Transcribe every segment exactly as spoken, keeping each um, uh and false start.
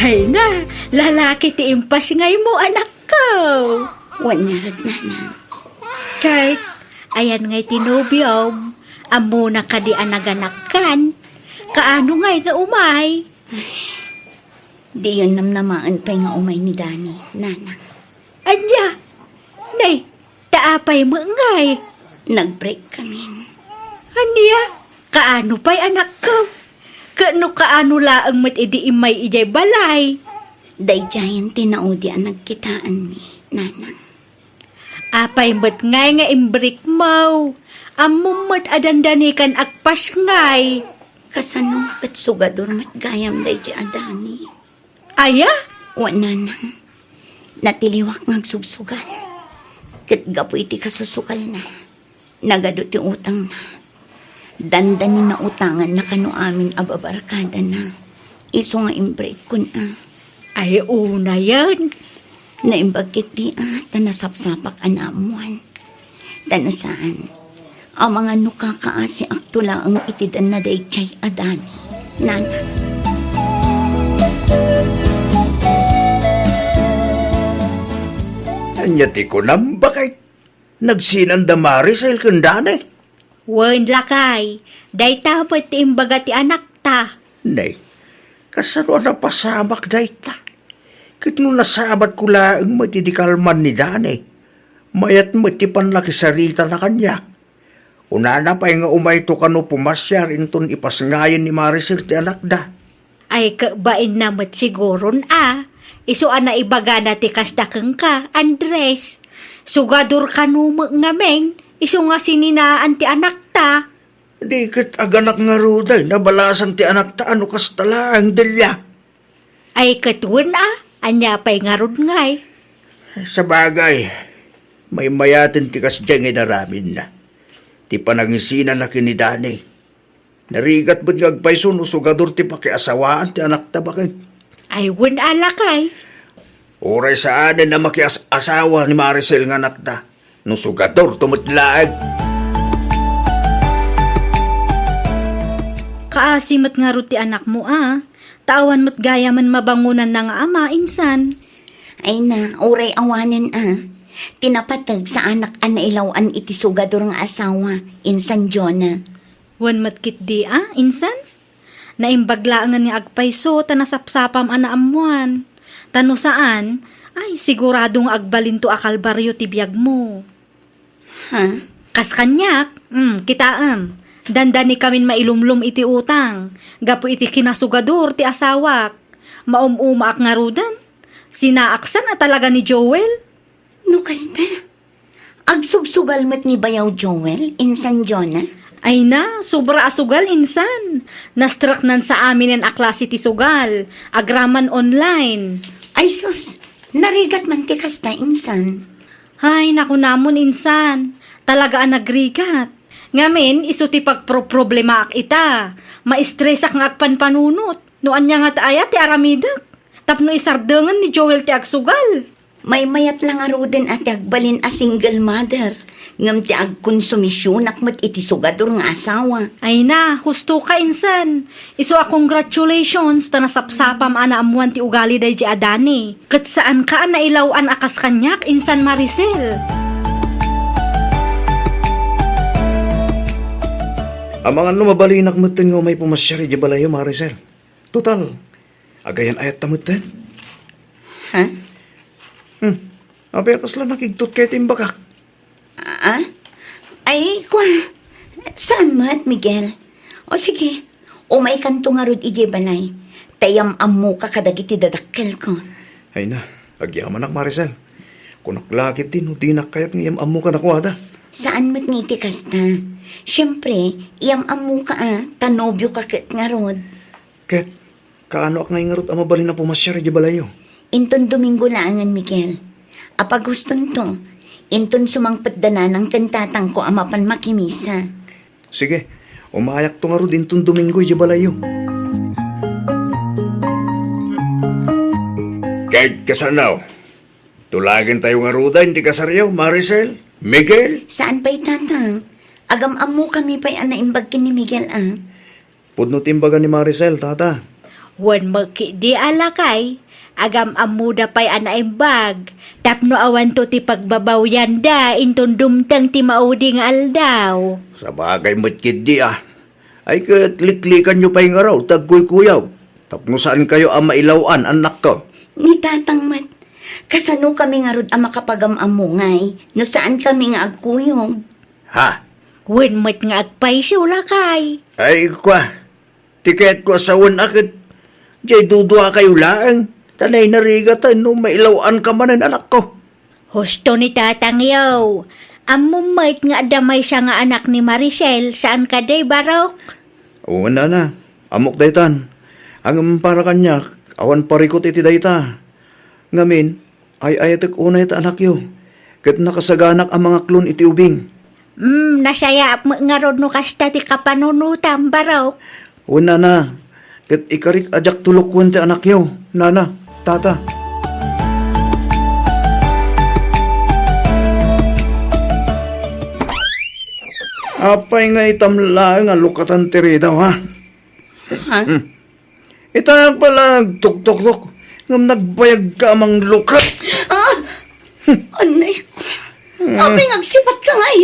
Ay na, lalaki ti impasngaymo, anakko. Wen ngarud, nanang. Kurt, ayan ngay ti nobiom? Ammona kadi a naganakkan? Kaano ngay nga umay? Diyon namnamaen pay nga umay ni Danny, nanang. Ania? Nay, ta apay met ngay? Nag-break kamin. Ania? Kaano pay, anakko? Ket no kaano laeng met idi immay idiay balay? Daydiayen ti naudi a nagkitaenmi, nanang. Apay met ngay nga imbreakmo? Ammom met a dandani kan agpasngay. Kasano ket sugador met gayam daydi a Danny? Aya? Wen, nanang. Natiliwak nga agsugsugal. Ket gapu iti kasusugalna, nagadu ti utangna. Dandani nautanganna kano amin a babarkadana. Isu nga imbreakkon a. Ay, unayen. Naimbag ketdi a ta nasapsapak a naammoan. Ta no saan, amangan no kakaasiakto laeng iti danna daydiay a Danny, nanang. Ania ti kunam, baket? Nagsinanda Maricel ken Danny? Wen, lakay, dayta met ti imbaga ti anakta. Nay, kasano a napasamak dayta? Ket no nasabatko laeng met idi kalman ni Danny, mayat met ti pannakisaritana kaniak. Kunana pay nga umayto kano pumasiar inton ipasngayen ni Maricel ti anakda. Ay, ket bainna met siguron a. Isu a naibagana ti kasta kenka, Andres. Sugador kano met ngamin, isu nga sininaan ti anakta. Di ket aganak ngaruden a balasan ti anakta a no kasta laeng, Delia. Ay, ket wen a, ania pay ngarud ngay? Sabagay, maymayaten ti kasdiay nga inaramidna. Ti panangisinana ken ni Danny. Narigat met nga agpayso no sugador ti pakiasawaan ti anakta, baket. Ay, wen a, lakay. Uray saanen a makias-asawa ni Maricel nga anakda, no sugadorto met laeng. Kaasi met ngarud ti anakmo a, ta awan met gayamen mabangonanna nga ama, insan. Ay na, uray awanen a. Ti napateg, saanak a nailaw-an iti sugador nga asawa, insan Jonah. Wen met ketdi a, insan? Naimbag laengen nga agpayso ta nasapsapam a naammoan. Ta no saan, ay, sigurado nga agbalinto a kalbario ti biagmo. Ha? Kas kaniak, mm, kitaem. Dandani kamin mailumlom iti utang. Gapu iti kinasugador ti asawak. Maum-umaak ngaruden. Sinaaksan a talaga ni Joel. No kasta, agsugsugal met ni Bayaw Joel, insan Jonah? Ay na, sobra a sugal, insan. Nastraknan sa aminen a klase ti sugal, agraman online. Ay sus, narigat man ti kasta, insan. Ay, nakunamon, insan. Talaga a nagrigat. Ngamin, isu ti pagproproblemaak ita. Maistresak nga agpanpanunot. No ania nga ta aya ti aramidek. Tapno isardengen ni Joel ti agsugal. Maymayat la ngaruden a ti agbalin a single mother, ngem ti agkonsumisionak met iti sugador nga asawa. Ay na, husto ka, insan. Isu a congratulations ta nasapsapam a naammoan ti ugali daydi a Danny. Ket saan ka a nailaw-an a kas kaniak, insan Maricel. Amangan no mabalinak metten nga umay pumasiar idiay balayyo, Maricel. Total, agayan-ayatta metten. Ha? Hmm. Apay a kasla nakigtot ka iti imbagak? Ah? Ay, kua, saan met, Miguel? O sige, umaykanto ngarud idiay balay. Ta iyam-ammoka kadagiti dadakkelko. Ay na, agyamanak, Maricel. Kunak la ketdi no dinak kayat nga iyam-ammo kadakuada. Saan met nga iti kasta. Siempre, iyam-ammoka a, ta nobioka ket ngarud. Ket, kaanoak ngay ngarud a mabalin a pumasiar idiay balayyo? Inton Domingo laengen, Miguel. Apag hustonto, inton sumangpet da nanang ken tatangko a mapan makimisa. Sige, umayakto ngarud inton Domingo idiay balayyo. Ket kasano? Tulagentayo ngaruden ti kasaryo, Maricel, Miguel? Saan pay, Tatang. Agam-ammokami pay a naimbag ken ni Miguel, a. Pudno ti imbaga ni Maricel, Tata. Wen met ketdi a lakay, agam-ammoda pay a naimbag, tapno awanto ti pagbabawyanda inton dumteng ti maudi nga aldaw. Sabagay met ketdi a. Ay ket liklikanyo pay ngarud ti agkuykuyog, tapno saankayo a mailaw-an, annakko. Ni tatang met, kasanokami ngarud a makapagam-ammo ngay no saankami nga agkuyog? Ha? Wen met nga agpayso, lakay. Ay, kua, ti kayatko a sawen a ket diay duduakayo laeng, ta nainarigatan no mailaw-anka manen, anakko. Husto ni tatangyo. Ammom met nga adda maysa nga anak ni Maricel, saan kadi, Barok? Wen, nana. Ammok daytan. Ngem para kaniak, awan parikut iti dayta. Ngamin, ay-ayatek unay ta anakyo, ket nakasaganak a mangaklon iti ubing. Mm, nasayaat met ngarud no kasta ti kapanunotam, Barok. Wen, nana, ket ikarik a diak tulokuen ti anakyo, nana, tata. Apay nga itam laeng a lukatan ti ridaw, ha? Ha? Hmm. Ita pala agtuktoktok, ngem nagbayagka a manglukat. Ah! Anay ko. Hmm. Apay nga agsipatka ngay?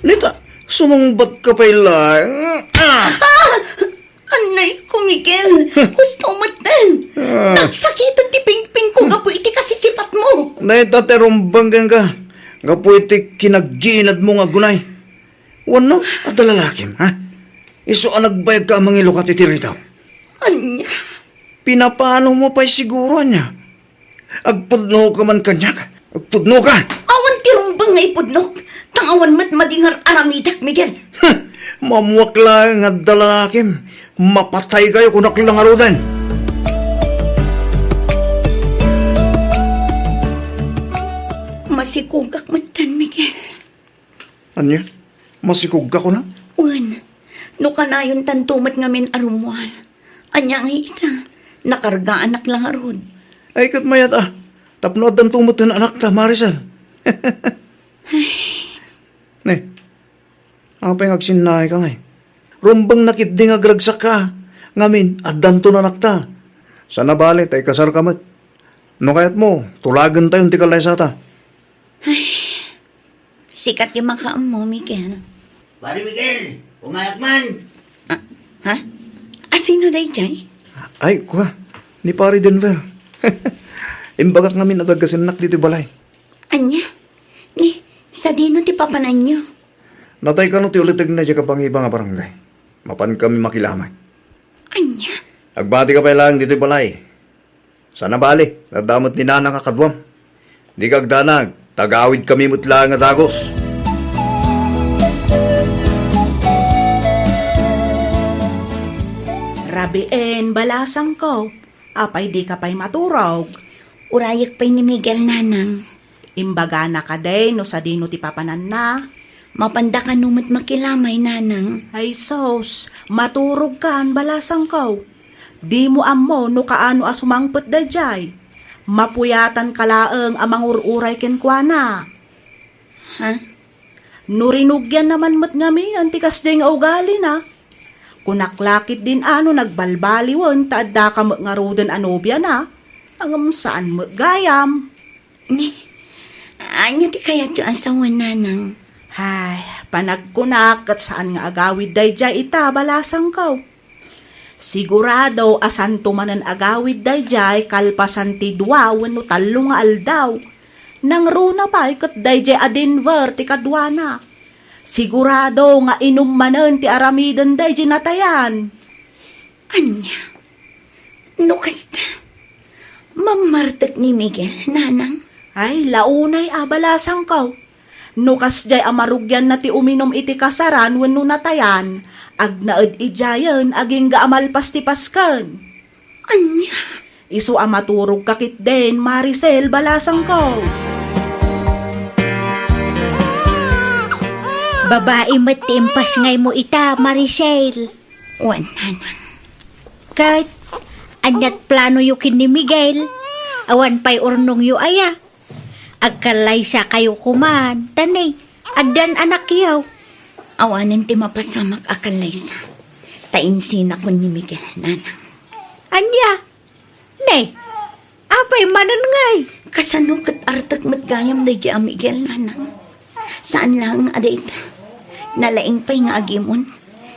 Nita, sumungbatka pay laeng. Ah! Ah! Anay ko, Miguel. Gusto met den. Ah. Nagsakiten ti pingpingko gapu iti kasisipatmo. Dayta ti rumbeng kenka gapu iti kinagginadmo nga agunay. Wenno, adda lalakim, ha? Isu a nagbayagka a mangilukat iti ridaw. Ania? Pinapanomo pay siguro, ania? Agpudnoka man kaniak? Agpudnoka! Awan ti rumbeng nga ipudnok, ta awan met madi nga ar-aramidek, Miguel. Huh! Mammuak laeng nga adda lalakim. Mapataykayo, kunak la ngaruden. Masikogak metten, Miguel. Ania? Masikogka, kuna? Wen, no kanayontanto met ngamin a rummuar. Ania ngay ita? Nakargaanak la ngarud. Ay, ket mayat a. Tapno addanto met ti anakta, Maricel. Ne, apay nga agsinnaayka ngay? Rumbengna ketdi nga agragsakka. Ngamin, addanto ti anakta. Saan a bale, ta ikasarka met. No kayatmo, tulagentayon ti kallaysata. Ay, sika ti makaammo, Miguel. Pare Miguel, umayak man. Ah, ha? A, sino daydiay? Ay, kua, ni Pare Denver. Imbagak ngamin a daggasennak ditoy balay. Ania? Ni, sadino ti papananyo? Natay kano ti ulitegna diay kapangiba nga barangay. Mapankami makilamay. Ania? Agbatika pay laeng ditoy balay. Saan a bale, adda met ni Nanang a kaduam. Dika agdanag, ta agawidkami met laeng a dagus. Rabiin, balasangko. Apay dika pay maturog? Urayek pay ni Miguel, Nanang. Imbagana kadi no sadino ti papananna? Mapanda kano met makilamay, Nanang. Ay sus, maturogkan, balasangko. Dimo ammo no kaano a sumangpet daydiay. Mapuyatanka laeng a mangur-uray kenkuana. Ha? No rinugianna man met ngamin ti kasdiay nga ugalina. Kunak la ketdin a no nagbalbaliwen ta addaka met ngaruden a nobiana. Ngem saan met gayam. Ni, ania ti kayatyo a sawen, Nanang? Hay, panagkunak ket saan nga agawid daydiay ita, balasangko. Sigurado a saanto manen agawid daydiay kalpasan ti dua wenno tallo nga aldaw. Nangruna pay ket daydiay a Denver ti kaduana. Sigurado nga inum manen ti aramiden daydiay natayan. Ania? No kasta, mammartek ni Miguel, Nanang? Ay, launay a, balasangko. No kasdiay a marugianna ti uminum iti kasaran wenno natayan, agnaed idiayen agingga a malpas ti pasken. Ania? Isu a maturogka ketdin, Maricel, balasangko. Babai met ti impasngaymo ita, Maricel. Wen, Nanang. Ket, aniat planoyo ken ni Miguel? Awan pay urnongyo aya? Agkallaysakayo koman, ta ni, addan anakyo. Awanen ti mapasamak a kallaysa, ta insinakon ni Miguel, Nanang. Ania? Ne, apay manen ngay? Kasano ket artek met gayam daydiay a Miguel, nanang? Saan laeng a dayta. Nalaing pay nga agimon.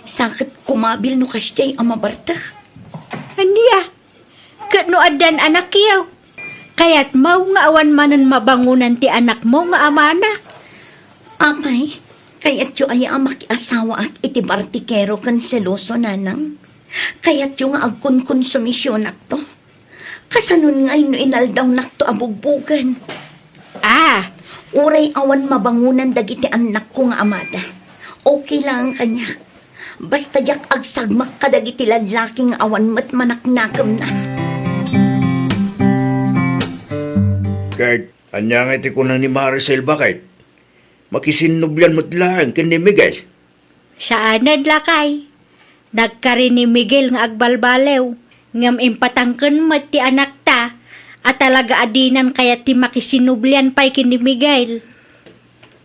Sa ket kumabil no kasdiay a mabartek. Ania? Ket no addan anakyo, kayatmo nga awan manen mabangonan ti anakmo nga amana? Apay, kayatyo aya a makiasawaak iti bartikero ken seloso, nanang? Kayatyo nga agkonkonsumisionakto? Kasanon ngay no inaldawnakto a bugbogen? Ah! Uray awan mabangonan dagiti annakko nga amada, okay laeng kaniak. Basta diak agsagmak kadagiti lallaki nga awan met manaknakemna. Ket ania ngay ti kuna ni Maricel, baket? Makisinnublian met laeng ken ni Miguel? Saanen, lakay. Nagkari ni Miguel nga agbalbaliw, ngem impatangken met ti anakta a talaga a dinan kayat ti makisinnublian pay ken ni Miguel.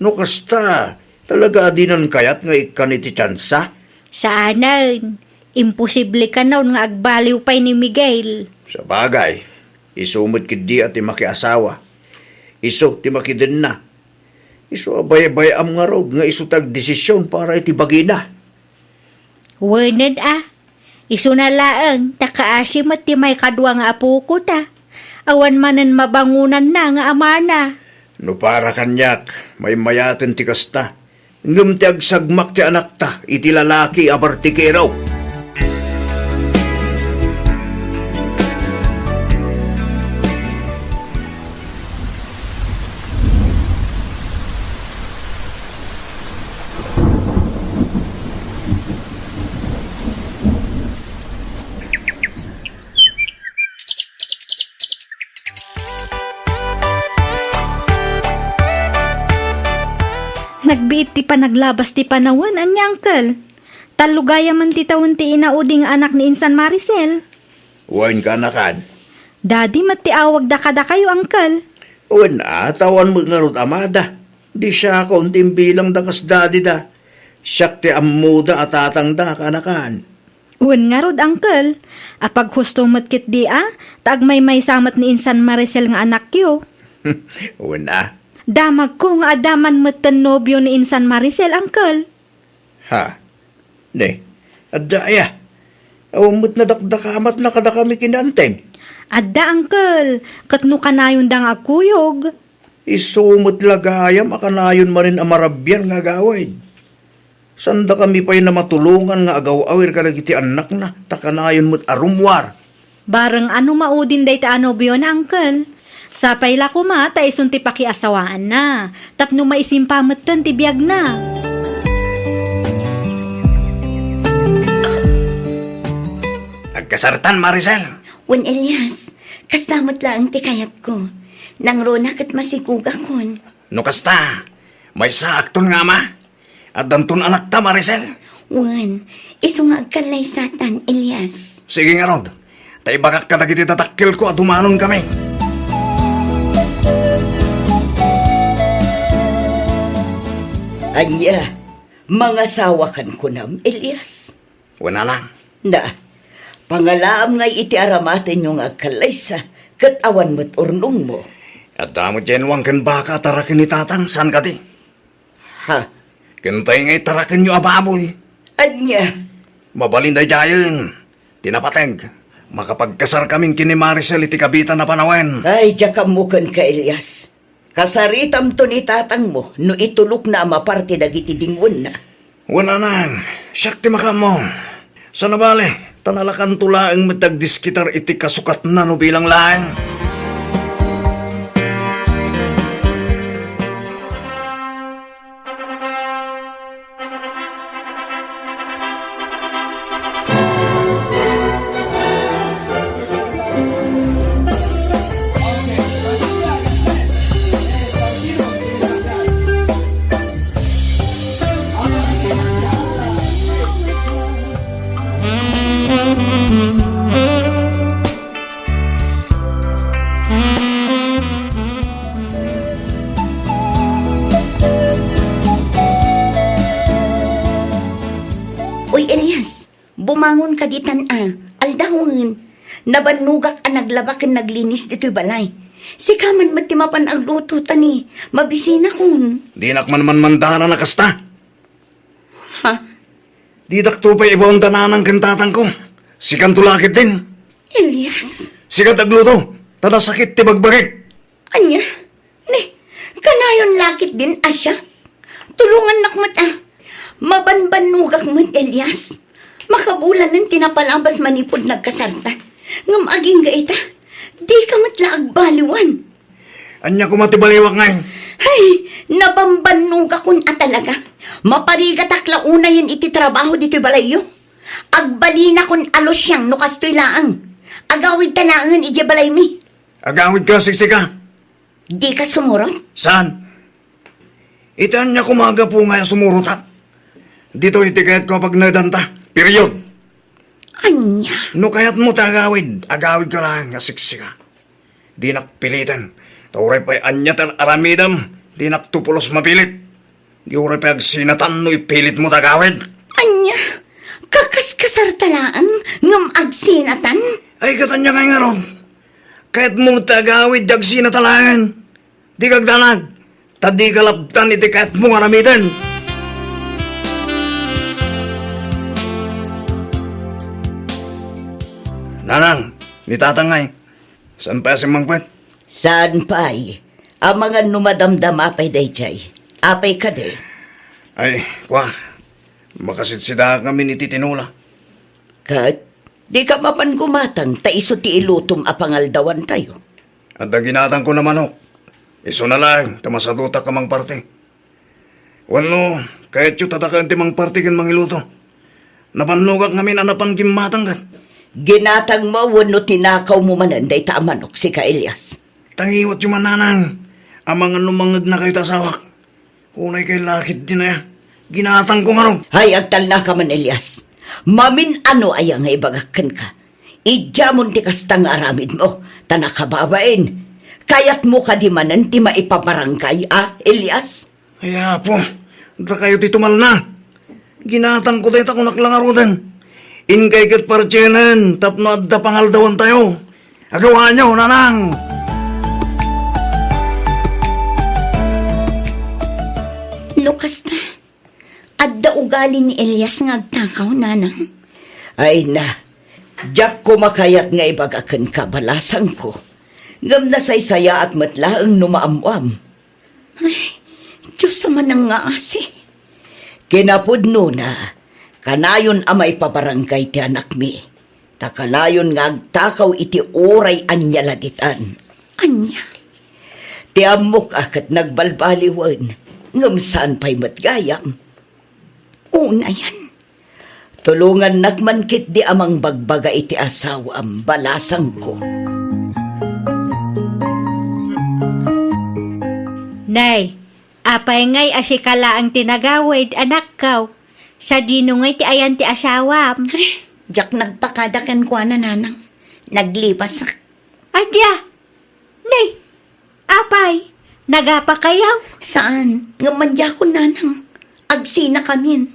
No kasta, talaga a dinan kayat nga ikkan iti tiansa? Saanen. Imposible kanon nga agbaliw pay ni Miguel. Sabagay, isu met ketdi a ti makiasawa. Isu ti makidenna. Isu a baybay-am ngarud nga isu ti agdesision para iti bagina. Wenen a, isuna laeng ta kaasi met ti maikadua nga apoko ta. Awan manen mabangonanna nga amana. No para kaniak, maymayaten ti kasta. Ngem ti agsagmak ti anakta iti lalaki a bartikero. Nagbiit ti panaglabas ti panawen, ania, Uncle? Tallo gayamen ti tawen ti inaudi nga anak ni insan Maricel. Wen, kaanakan. Daddy met ti awagda kadakayo, Uncle. Wen a, ta awan met ngarud amada. Di siakon ti imbilangda kas daddy da. Siak ti ammoda a tatangda, kaanakan. Wen ngarud, Uncle. Apaghusto met ketdi a, ta agmaymaysa met ni insan Maricel nga anakyo. Wen a. Damagko nga adda man metten nobio ni insan Maricel, Uncle. Ha? Ne, adda aya? Awan met nadakdakamatna kadakami ken ni Anting? Adda, Uncle. Ket no kanayonda nga agkuyog? Isu met la gayam a kanayon manen a marabian nga agawid. Saan dakami pay a matulongan nga agaw-awir kadagiti annakna, ta kanayon met a rummuar. Bareng a no maudin dayta a nobiona, Uncle. Sapay la koma ta isun ti pakiasawaanna, tapno maisimpa metten ti biagna. Agkasartan, Maricel? Wen, Elias, kasta met laeng ti kayatko. Nangruna ket masigugakon. No kasta, maysaakton nga ama. Addanton anakta, Maricel? Wen, isu nga agkallaysatan, Elias. Sige ngarud, ta ibagak kadagiti dadakkelko a dumanonkami. Ania, mangasawakan kunam, Elias? Wen a lang. Na, pangalaam ngay iti aramatenyo nga agkallaysa, ket awan met urnongmo. Adda met jenwang ken baka a taraken ni tatang, saan kadi? Ha? Ken tay nga itarakenyo a baboy. Ania? Mabalin daydiayen ti napateg. Makapagkasarkamin ken ni Maricel iti kabitan a panawen. Ay, diak ammo kenka, Elias. Kasaritamto ni tatangmo no itulokna a maparti dagiti dingwenna. Wen a lang, siak ti makaammo. Saan a bale, ta nalakanto laeng met ti agdiskitar iti kasukatna no bilang laeng. Uy, Elias, bumangon ka ditan a. Aldawen. Nabannogak a naglaba ken naglinis ditoy balay. Sika man met ti mapan agluto ta ni mabisinakon. Dinak man manmandanan a kasta. Ha? Didak to pay ibaon da nanang ken tatangko. Sikanto la ketdin. Elias. Sika ti agluto, ta nasakit ti bagbagik. Ania? Ne, kanayon la ketdin a siak. Tulongannak met a. Mabanbannogak met, Elias. Makabulanen ti napalabas manipud nagkasarta. Ngem agingga ita, dika met la agbaliwan. Ania koma ti baliwak ngay? Ay, nabambannogakon a talaga. Maparigatak la unayen iti trabaho ditoy balayyo. Agbalinakon a lusiang no kastoy laeng. Agawidta laengen idiay balaymi. Agawidka, siksika. Dika sumurot? Saan? Iti ania koma a gapu nga sumurotak? Ditoy ti kayatko a pagnaedanta. Period. Ania? No kayatmo ti agawid, agawidka laeng a siksika. Dinak piliten. Ta uray pay ania ti aramidem, dinak to pulos mapilit. Di uray pay agsinatan no ipilitmo ti agawid. Ania? Kakaskasarta laeng ngem agsinatan? Ay, ket ania ngay ngarud? Kayatmo met ti agawid, agsinata laeng. Dika agdanag, ta dika lapdan iti kayatmo nga aramiden. Nanang, ni tatang ngay, saan pay a simmangpet? Saan pay? Amangan no madamdama pay daydiay. Apay kadi? Ay, kua, makasidsidaak ngamin iti tinola. Ket, dika mapan gumatang ta isu ti ilutom a pangaldawantayo. Adda ginatangko a manok. Isuna laeng ta masadutak a mangparti. Wenno, kayatyo ta dakaen ti mangparti ken mangiluto? Nabannogak ngamin a napan gimmatang ket. Ginatangmo wenno tinakawmo manen dayta a manok, sika Elias? Tangiwatyo man, nanang. Amangan no mangegnakayo ti asawak. Unay kay lakit din aya. Ginatangko ngarud. Hay, agtalnaka man, Elias. Mamin-ano aya nga ibagak kenka? Idiamon ti kasta nga aramidmo, ta nakababain. Kayatmo kadi manen ti maipabarangay, a, Elias? Ay, Apo, dakayo ti tumalna. Ginatangko dayta, kunak la ngaruden. Inkay ket partienen tapno adda pangaldawantayo. Agawayo, nanang! No kasta, adda ugali ni Elias nga agtakaw, nanang? Ay na, diak koma kayat nga ibaga kenka, balasangko. Ngem nasaysayaat met laeng no maammoam. Ay, Diyos a manangngaasi. Kinapudnona, kanayon a maipabarangay ti anakmi, ta kanayon nga agtakaw iti uray ania la ditan. Ania? Ti ammok a ket nagbalbaliwen, ngem saan pay met gayam. Unayen, tulongannak man ketdi a mangbagbaga iti asawam, balasangko. Nay, apay ngay a sika laeng ti nagawid, anakko? Sadino ngay ti ayan ti asawam? Ay, diak nagpakada kenkuana, nanang. Naglipasak. Ania? Nay, apay, nagapakayo? Saan, ngem madiakon, nanang. Agsinakamin.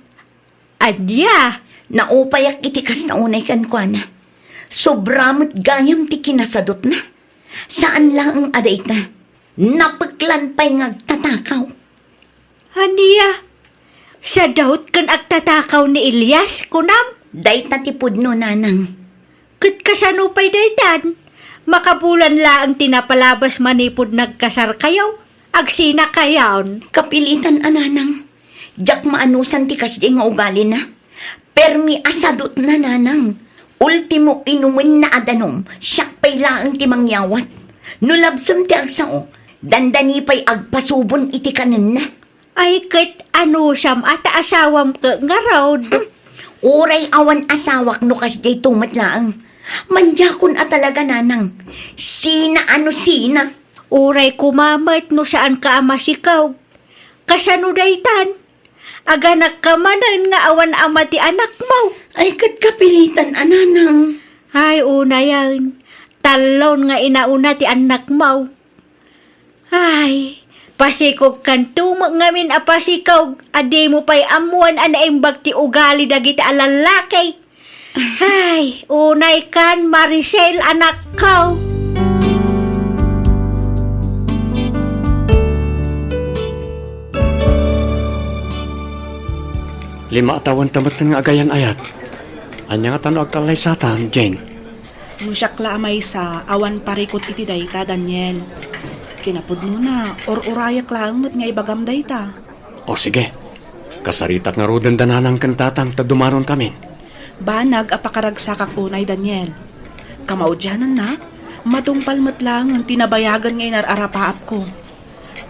Ania? Naupayak iti kasta unay kenkuana. Sobra met gayam ti kinasadutna. Saan laeng a dayta, napeklan pay nga agtatakaw. Ania? Sadaut ken agtatakaw ni Elias, kunam? Dayta ti pudno, nanang. Ket kasano pay daytan? Makabulan laeng ti napalabas manipud nagkasarkayo, agsinakayon. Kapilitan a, nanang. Diak maanusan ti kasdiay nga ugalina. Permi a sadutna, nanang. Ultimo, inumenna a danum, siak pay laeng ti mangyawat. No labsem ti agsao, dandani pay agpasubon iti kanenna. Ay, ket anusam a ta asawam ket ngarud? Hmm. Uray awan asawak no kasdiay to met laeng. Madiakon a talaga, nanang. Sina a no sina? Uray koma met no saanka a masikog. Kasano daytan? Aganakka manen nga awan ama ti anakmo. Ay, ket kapilitan a, nanang. Ay, unayen. Tallo nga inauna ti annakmo. Ay, pasikogkanto met ngamin a pasikog a dimo pay ammoan a naimbag ti ugali dagiti a lallaki. Ay, unay kan, Maricel, anakko. Lima a tawen ta metten nga agayan-ayat. Ania ngata no agkallaysatan, Jane? No siak la a maysa, awan parikut iti dayta, Daniel. Kinapudnona, ur-urayak laeng met nga ibagam dayta. O sige, kasaritak ngaruden da nanang ken tatang ta dumanonkamin. Banag a pakaragsakak unay, Daniel. Kamaudiananna, matungpal met laengen ti nabayagen nga inar-arapaapko.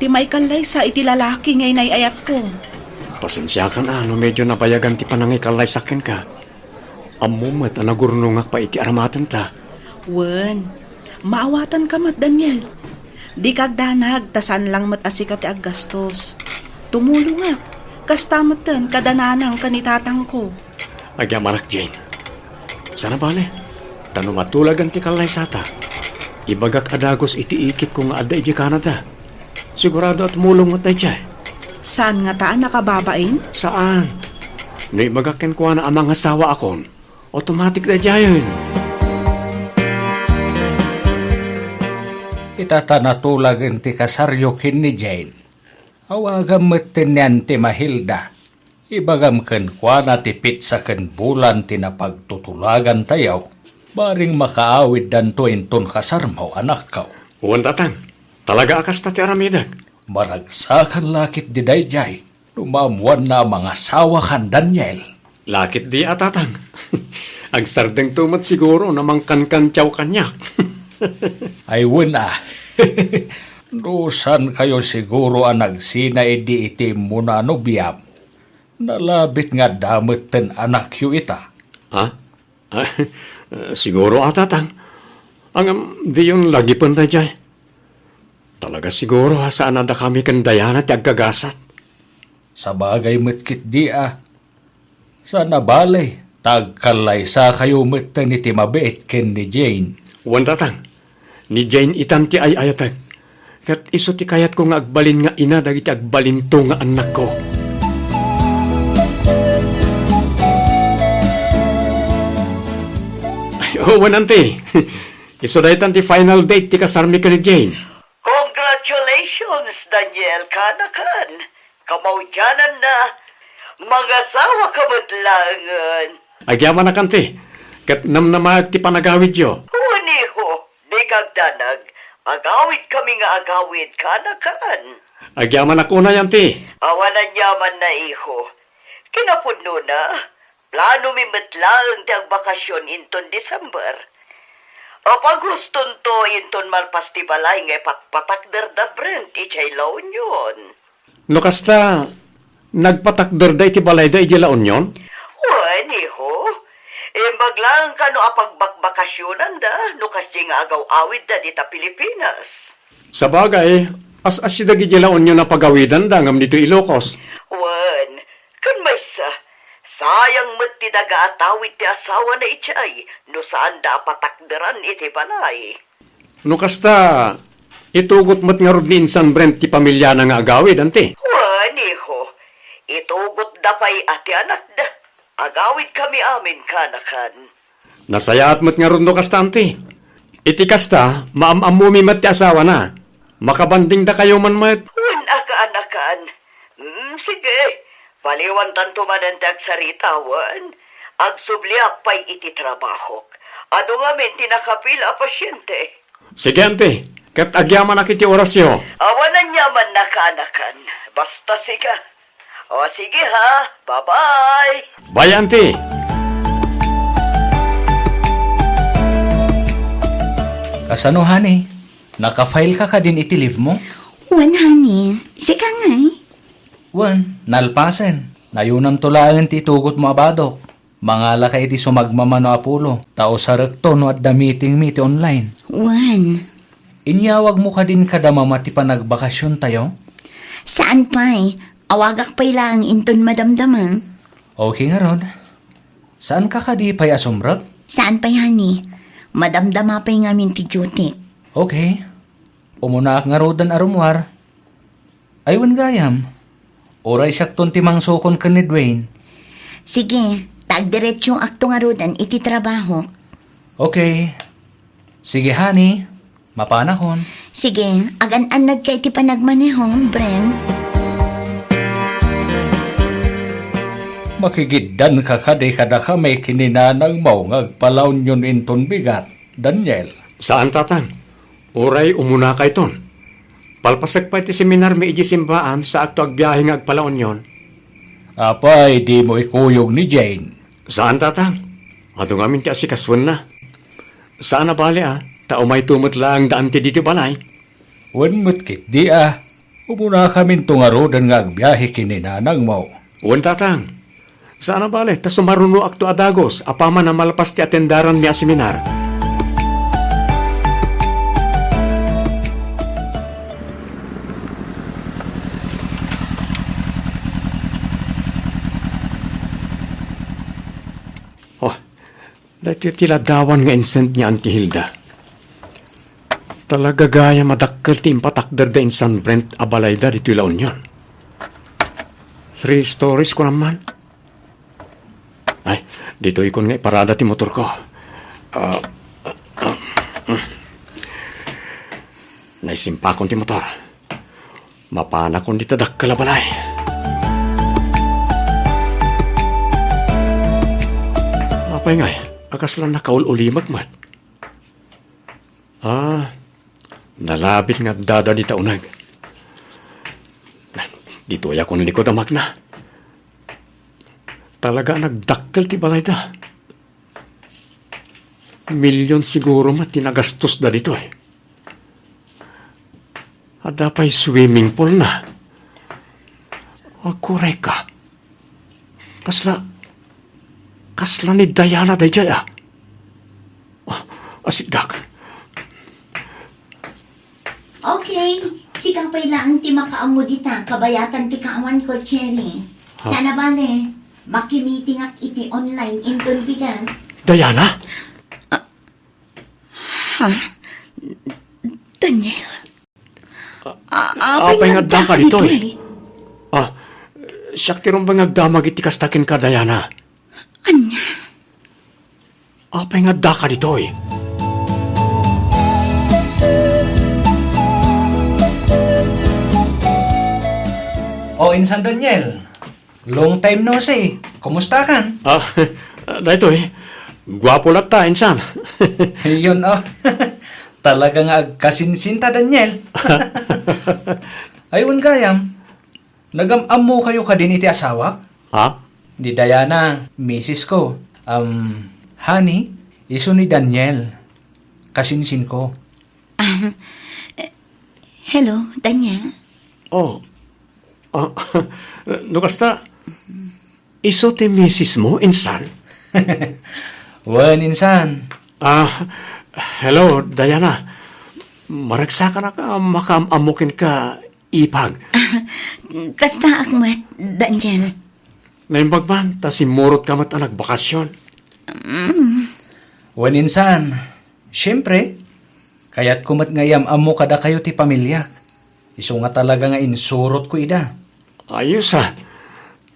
Ti maikallaysa iti lalaki nga inay-ayatko. Pasensiakan a no medyo nabayagan ti panangikallaysak kenka. Ammom met a nagurnongak pay iti aramatenta. Wen, maawatanka met, Daniel. Dika agdanag ta saan lang met a sika ti aggastos. Tumulongak. Kasta metten kada nanang ken ni tatangko. Agyamanak, Jane. Sana bale, ta no matulagan ti kallaysata, ibagak a dagus iti ikitko nga adda idiay Canada. Sigurado a tumulong met daydiay. Saan ngata a nakababain? Saan. No ibagak kenkuana a mangasawaakon, automatic daydiayen. Ita ta natulagen ti kasaryo ken ni Jane. Awagam metten ni Auntie Mahilda. Ibagam kenkuana ti petsa ken bulan ti napagtutulagantayo, bareng makaawiddanto inton kasarmo, anakko. Wen, tatang. Talaga a kasta ti aramidek. Maragsakan la ketdi daydiay no maammoanna a mangasawakan, Daniel. La ketdi a, tatang. Agsardengto met siguro no mangkankantiaw kaniak. Ay, wen a. No saankayo siguro a nagsina idi iti immuna a nobiam, nalabit nga adda metten anakyo ita. Ha? Ah, siguro a, tatang. Ngem diyon lagipen daydiay. Talaga siguro a saan a dakami ken Diana ti agkagasat. Sabagay met ketdi a. Sana bale, ta agkallaysakayo metten iti mabiit ken ni Jane. Wen, tatang. Ni Jane itan ti ay-ayatek. Ket isu ti kayatko nga agbalin nga ina dagiti agbalinto nga annakko. Ay, o, wen, Auntie. Isu daytan ti final date ti kasarmi ken ni Jane. Congratulations, Daniel, kanakan. Kamaudiananna, mangasawaka met laengen. Agyamanak, Auntie, ket namnamaek ti panagawidyo. Wen, iho, dika agdanag. Agawidkami nga agawid, kanakan. Agyamanak unay, Auntie. Awan aniamanna, iho. Kinapudnona, planomi met laeng ti agbakasyon inton December. Apaghustonto inton malpas ti balay nga ipatpatakder da Brent idiay La Union. No kasta, nagpatakderda iti balayda idiay La Union? Wen, iho. Imbag laeng kano a pagbakbakasionanda no kasdiay nga agaw-awidda dita Pilipinas. Sabagay, as-asi dagidiay La Union a pagawidanda ngem ditoy Ilocos. Wen, ken maysa, sayang met ti daga a tawid ti asawana idiay no saanda a patakderan iti balay. No kasta, itugot met ngarud ni insan Brent ti pamiliana nga agawid, Auntie? Wen, iho, itugotda pay a ti anakda. Agawidkami amin, kanakan. Nasayaat met ngarud no kasta, Auntie. Iti kasta, maam-ammomi met ti asawana. Makabandingdakayo man met. Wen a, kanakan. Mm, sige. Paliwantanto manen ti agsarita, wen. Agsubliak pay iti trabahok. Adu ngamin ti nakapila a pasiente. Sige, Auntie. Ket agyamanak iti orasyo. Awan aniamanna, kanakan. Basta sika. O, sige ha. Bye-bye. Bye, Auntie. Kasano, honey? Naka-file ka kadin iti leave mo? Wen, honey. Sika ngay? Wen, nalpasen. Nayunamto laeng ti itugotmo a badok. Mangalaka iti sumagmamano a pulo, ta usarekto no adda meetingmi iti online. Wen. Inyawagmo kadin kada mama ti panagbakasiontayo? Saan pay. Awagak pay laeng inton madamdama. Okay ngarud. Saanka kadi pay a sumrek? Saan pay, honey. Madamdama pay ngamin ti duty. Okay. Umunaak ngaruden a rummuar. Ay, wen gayam. Uray siakton ti mangsukon ken ni Dwayne. Sige, Agdiretsoakto ngaruden iti trabahok. Okay. Sige, honey. Mapanakon. Sige, agan-annadka iti panagmanehom, Brent. Makigiddanka kadi kadakami ken ni nanangmo nga agpalaunyon inton bigat, Daniel? Saan, Tatang. Uray umunakayton. Palpasek pay ti seminarmi idiay simbaan, saakto agbiahe nga agpalaunyon. Apay, dimo ikuyog ni Jane? Saan, Tatang. Adu ngamin ti asikasuenna. Saan a bale a, ta umayto met laeng daan ti ditoy balay. Wen met ketdi a, umunakaminto ngaruden nga agbiahe ken ni nanangmo. Wen, Tatang. Saan a bale, ta sumarunoakto a dagus apaman a malpas ti atendaranmi a seminar. Oh, daytoy ti ladawan nga insend ni Auntie Hilda. Talaga gayam a dakkel ti impatakderda insan, Brent, a balayda ditoy La Union. Three stories, kunam man. Ay, ditoykon nga iparada ti motorko. Ah, naisimpakon ti motor. Mapanakon dita dakkel a balay. Apay ngay, a kasla nakaul-ulimek met? Ah, nalabit nga addada dita uneg. Ditoy a kunlikod a makna. Talaga a nagdakkel ti balayda. Million siguro met ti nagastosda ditoy. Adda pay swimming pool na. Agkurayka. Kasla, kasla ni Diana daydiay a. Ah, asigak. Okay, sika pay laeng ti makaammo dita, kabayatan ti kaawanko, Cherry. Ha? Saan a bale, makimitingak iti online inton bigat. Diana? Ha? Daniel? Ah, apay nga addaka ditoy? Ah, siak ti rumbeng nga agdamag iti kasta kenka, Diana. Ania? Apay nga addaka ditoy? O, insan Daniel. Long time no see. Kumusta kan? Ah, daytoy. Guapo latta, insan. Yun, oh. Talaga nga agkasinsinta, Daniel. Ay, wen gayam. Nagam-ammo kayo kadin iti asawak? Ha? Ni Diana, misis ko. Um, honey, isu ni Daniel. Kasinsin ko. Ah, eh, hello, Daniel. Oh. Ah, no kasta, isu ti misis mo, insan? Wen, insan. Ah, hello, Diana. Maragsakanak a makaam-ammo kenka, ipag. Kastaak met, Daniel. Naimbag man, ta simmurotka met a nagbakasyon. Mm. Wen, insan. Siempre, kayatko met nga iyam-ammo kadakayo ti pamiliak. Isu nga talaga nga insurotko ida. Ayos a.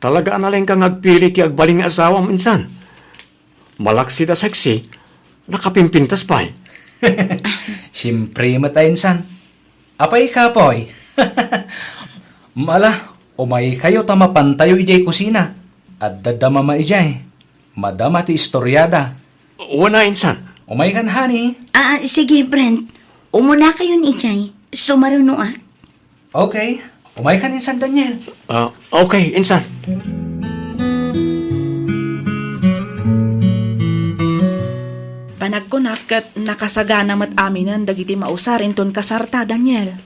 Talaga a nalengka nga agpili ti agbalin nga asawam, insan. Malaksid a sexy, nakapimpintas pay. Siempre met a, insan. Apay, kapoy? Mala, umaykayo ta mapantayo idiay kusina. Adda da mama idiay. Madama ti istoriada. Wen a, insan. Umaykan, honey. Ah, sige, Brent. Umunakayon idiay. Sumarunoak. Okay. Umaykan, insan Daniel. Ah, okay, insan. Panagkunak ket nakasagana met aminen dagiti mausar inton kasarta, Daniel.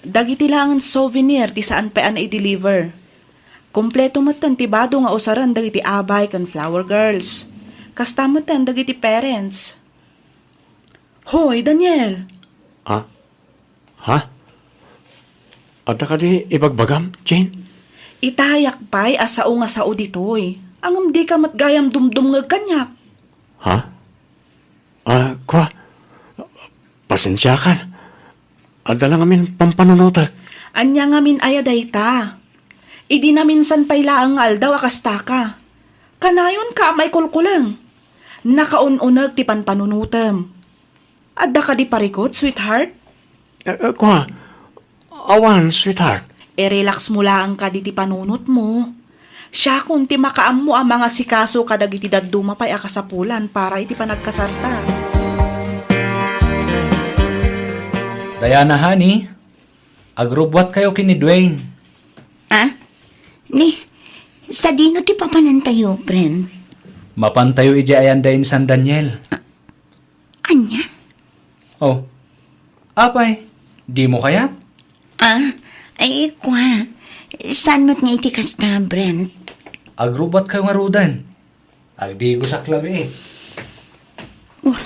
Dagiti laengen souvenir ti saan pay a nai-deliver. Kompleto metten ti bado nga usaren dagiti abay ken flower girls. Kasta metten dagiti parents. Hoy, Daniel! Ah? Ha? Adda kadi ibagbagam, Jane? Itayak pay a sao nga sao ditoy. Ngem dika met gayam dumdumngeg kaniak. Ha? Ah, kua, pasensiakan. Adda la ngamin pampanunotek. Ania ngamin aya dayta? Idi naminsan pay laeng nga aldaw a kastaka. Kanayonka a maikulkuleng. Nakaun-uneg ti panpanunotem. Adda kadi parikut, sweetheart? Eh, eh, kua, awan, sweetheart. I-relax mo laeng kadi ti panunotmo. Siakon ti makaammo a mangasikaso kadagiti dadduma pay a kasapulan para iti panagkasarta. Diana, honey, agrubbuatkayo ken ni Dwayne. Ah? Ni, sadino ti papanantayo, Brent? Mapantayo idiay ayanda insan Daniel. Ah, ania? Oh. Apay, dimo kayat? Ah, ay, kua. Saan met nga iti kasta, Brent? Agrubbuatkayo ngaruden. Agdigosak labi. Oh,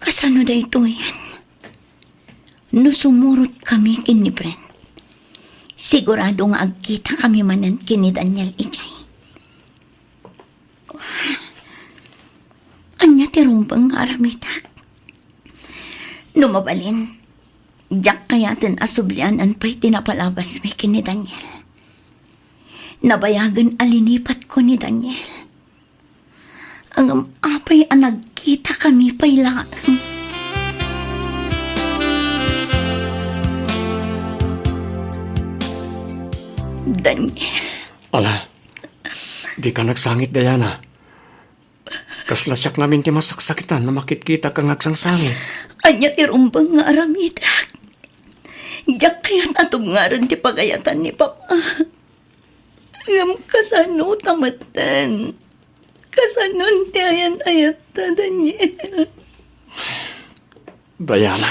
kasano daytoyen? No sumurotkami ken ni Brent, sigurado nga agkitakami manen ken ni Daniel idiay. Ania ti rumbeng nga aramidak? No mabalin, diak kayaten a sublianan pay ti napalabasmi ken ni Daniel. Nabayagen a linipatko ni Daniel. Ngem apay a nagkitakami pay laeng? Daniel. Ala, dika nagsangit, Diana. Kasla siak ngamin ti masaksakitan no makitkitaka nga agsangsangit. Ania ti rumbeng nga aramidak? Diak kayat a tubngaren ti pagayatan ni Papa. Ngem kasano ta metten? Kasanon ti ayan-ayatta, Daniel? Diana.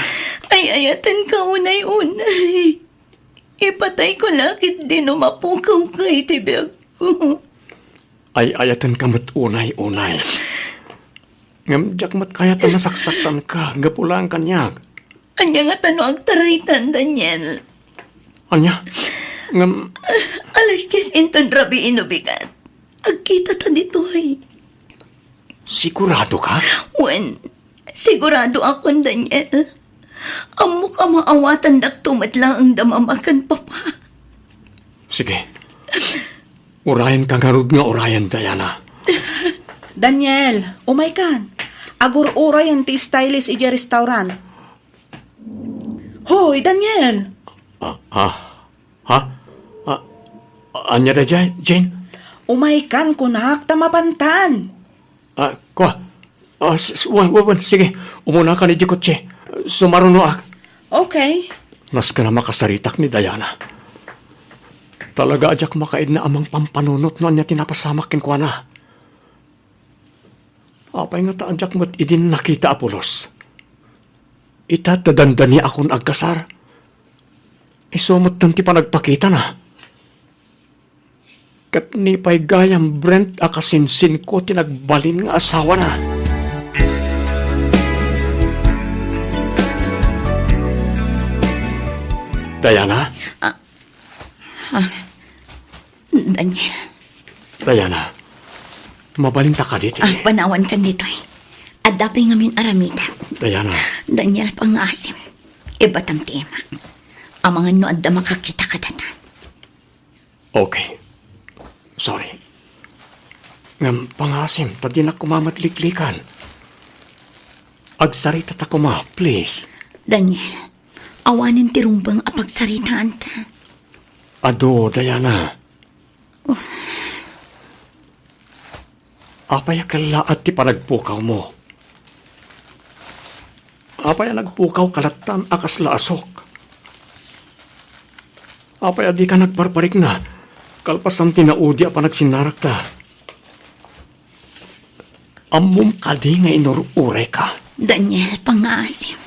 Ay-ayatenka unay-unay. Ipatayko la ketdi no mapukawka iti biagko. Ay-ayatenka met unay-unay. Ngem diak met kayat a nasaksaktanka gapu laeng kaniak. Ania ngata no agtaraytan, Daniel? Ania? Ngem alas dies inton rabii no bigat. Agkitata ditoy. Siguradoka? Wen, siguradoakon, Daniel. Ammok a maawatandakto met laeng da Mama ken Papa. Sige. Urayenka ngarud nga urayen, Diana. Daniel, umaykan. Agur-urayen ti stylist idiay restaurant. Hoy, Daniel! Ah, ah, ha? Ah, ania daydiay, Jane? Umaykan kunak ta mapantan. Ah, kua. Ah, s-, s-, wen, wen, wen, sige. Umunakan idiay kotse. Sumarunoak. Okay. Nasken a makasaritak ni Diana. Talaga a diak makaidna a mangpampanunot no ania ti napasamak kenkuana. Apay ngata a diak met idin nakita a pulos? Ita ta dandaniakon agkasar. Isu metten ti panagpakitana. Ket ni pay gayam, Brent, a kasinsinko ti nagbalin nga asawana. Diana? Ah, ah, Daniel. Diana, mabalinta kadi ti Ah, panawankan ditoy. Adda pay ngamin aramidem. Diana. Daniel, pangngaasim. Ibatam ti imak. Amangan no adda makakita kadata. Okay. Sorry. Ngem pangngaasim, ta dinak koma met liklikan. Agsaritata koma, please. Daniel, awanen ti rumbeng a pagsaritaanta. Adu, Diana. Oh. Apay a kellaat ti panagpukawmo? Apay a nagpukawka lattan a kasla asok? Apay a dika nagparparikna kalpasan ti naudi a panagsinarakta? Ammom kadi nga inur-urayka? Daniel, pangngaasim.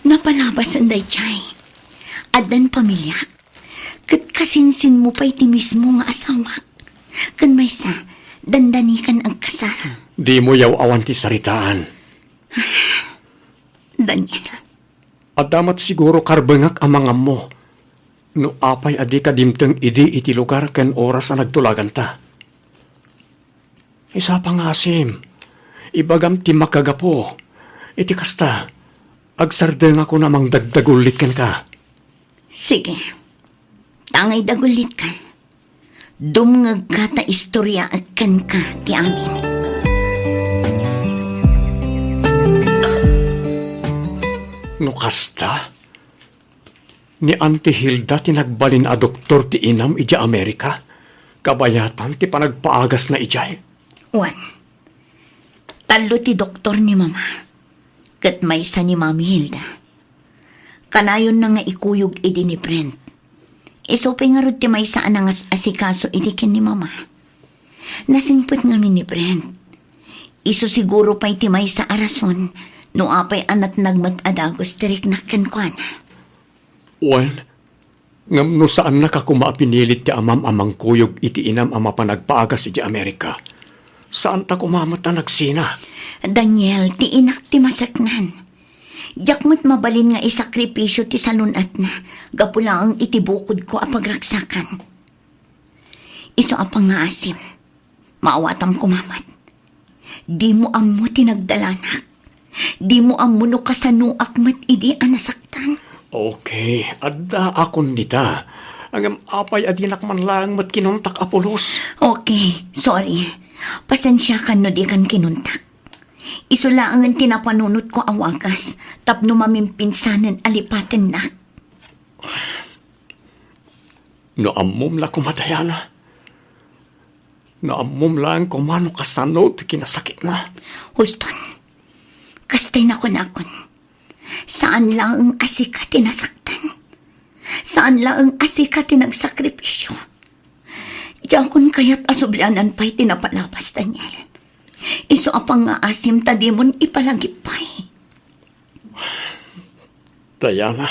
Napalabasen daydiay. Addan pamiliak. Ket kasinsinmo pay ti mismo nga asawak. Ken maysa, dandanikan agkasar. Dimo yaw-awan ti saritaan. Daniel. Adda met siguro karbengak a mangammo no apay a dika dimteng idi iti lugar ken oras a nagtulaganta. Isu a pangngaasim, ibagam ti makagapu. Iti kasta, agsardengakon a mangdagdagullit kenka. Sige. Tangay dagullitka. Dumngegka ta istoryaek kenka ti amin. No kasta, ni Auntie Hilda ti nagbalin a doktor ti inam idiay Amerika, kabayatan ti panagpaagasna idiay. Wen, tallo ti doktor ni Mama, ket maysa ni Mami Hilda. Kanayonna nga ikuyog idi ni Brent. Isu pay ngarud ti maysa a nangas-asikaso idi ken ni Mama. Nasingpet ngamin ni Brent. Isu siguro pay ti maysa a rason no apay a natnag met a dagus ti riknak kenkuana. Wen, ngem no saannaka koma a pinilit ti amam a mangkuyog iti inam a mapan agpaagas iti Amerika, saanta koma met a nagsina. Daniel, ti inak ti maseknan. Diak met mabalin nga isakripisio ti salun-atna gapu laeng iti bukodko a pagragsakan. Isu a pangngaasim, maawatam koma met. Dimo ammo ti nagdalanak. Dimo ammo no kasanoak met idi a nasaktan. Okay, addaakon dita. Ngem apay a dinak man laeng met kinuntak a pulos? Okay, sorry. Pasensiakan no dikan kinuntak. Isu laengen ti napanunotko a wagas tapno mamimpinsanen a lipatennak. No ammom la koma, Diana. No ammom laeng koma no kasano ti kinasakitna. Houston, kasta ti nakunakon. Saan laeng a sika ti nasaktan. Saan laeng a sika ti nagsakripisio. Diakon kayat a sublianan pay ti napalabas, Daniel. Isu a pangngaasim ta dimon ipalagip pay. Diana.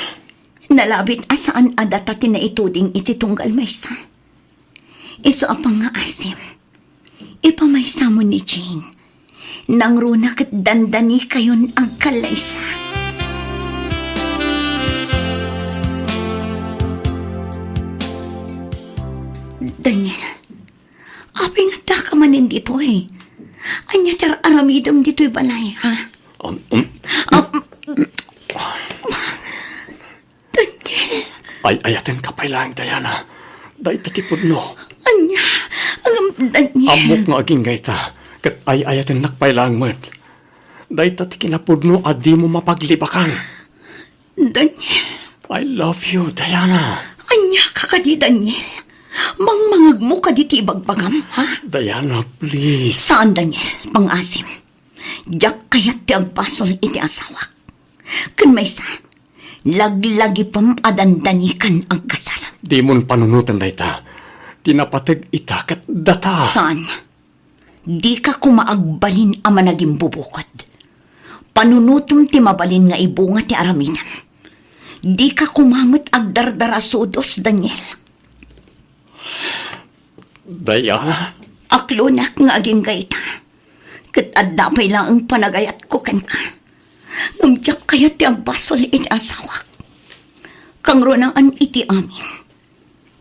Nalabit a saan a data ti naituding iti tunggal maysa. Isu a pangngaasim, ipamaysamo ni Jane. Nangruna ket dandanikayon agkallaysa. Daniel, apay nga addaka manen ditoy? Ania ti ar-aramidem ditoy balay, ha? Um, um. Ah, mm, Daniel! Ay-ayatenka pay laeng, Diana. Dayta ti pudno. Ania? Ngem, Daniel. Ammok nga agingga ita, ket ay-ayatennak pay laeng met. Dayta ti kinapudno a dimo mapaglibakan. Daniel. I love you, Diana. Ania ka kadi, Daniel? Mangmangegmo kadi ti ibagbagam, ha? Diana, please. Saan, Daniel. Pangngaasim. Diak kayat ti agbasol iti asawak. Ken maysa, laglagipem a dandanikan agkasar. Dimon panunoten dayta. Ti napateg ita ket data. Saan? Dika koma agbalin a managimbubukod. Panunotem ti mabalin nga ibunga ti aramidem. Dika koma met agdardarasudos, Daniel. Diana? Aklonak nga agingga ita. Ket adda pay laeng panagayatko kenka. Ngem diak kayat ti agbasol iti asawak. Kangrunaan iti amin.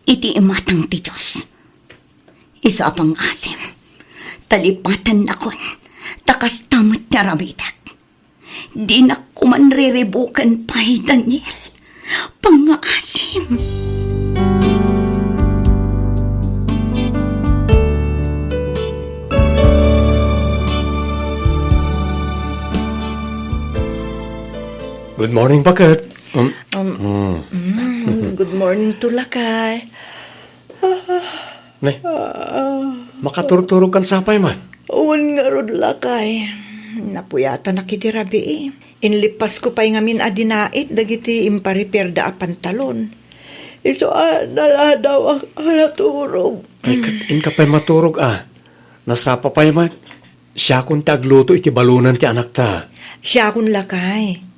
Iti imatang ti Dios. Isu a pangngaasim. Talipatennakon. Ta kasta met ti aramidek. Dinak koman riribuken pay, Daniel. Pangngaasim. Good morning, Paket. Um, Um, mm. Mm, good morning to, lakay. Ne, makaturturog kan sapay man? Wen ngarud, lakay. Napuyatanak iti rabii. Inlippasko pay ngamin a dinait dagiti imparipiarda a pantalon. Isu a naladawak a naturog. Ay, ket inka pay maturog a. Nasapa pay man. Siakon ti agluto iti balonan ti anakta. Siakon, lakay.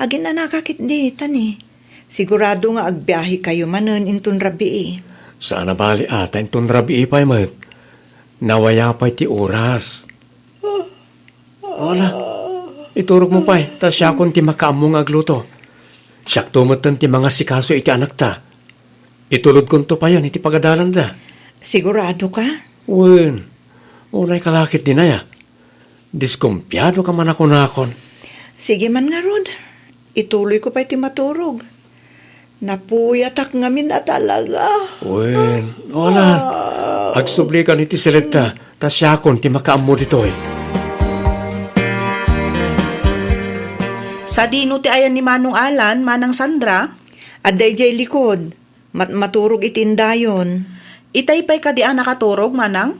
Aginanaka ketdi, ta ni. Sigurado nga agbiahekayo manen inton rabii. Saan a bali a, ta inton rabii pay met. Nawaya pay ti oras. Wala. Iturogmo pay, ta siakon ti makaammo nga agluto. Siakto metten ti mangasikaso iti anakta. Itulodkonto payen iti pagadalanda. Sigurado ka? Wen. Unay ka la ketdi, a. Diskumpiado ka man a kunakon. Sige man ngarud. Ituloyko pay ti maturog. Napuyatak ngamin a talaga. Wen, wala. Agsublikan iti siletta, ta siakon ti makaammo ditoy. Sadino ti ayan ni Manong Alan, Manang Sandra? Adda idiay likod. Mat-, maturog iti indayon. Itay pay kadi a nakaturog, Manang?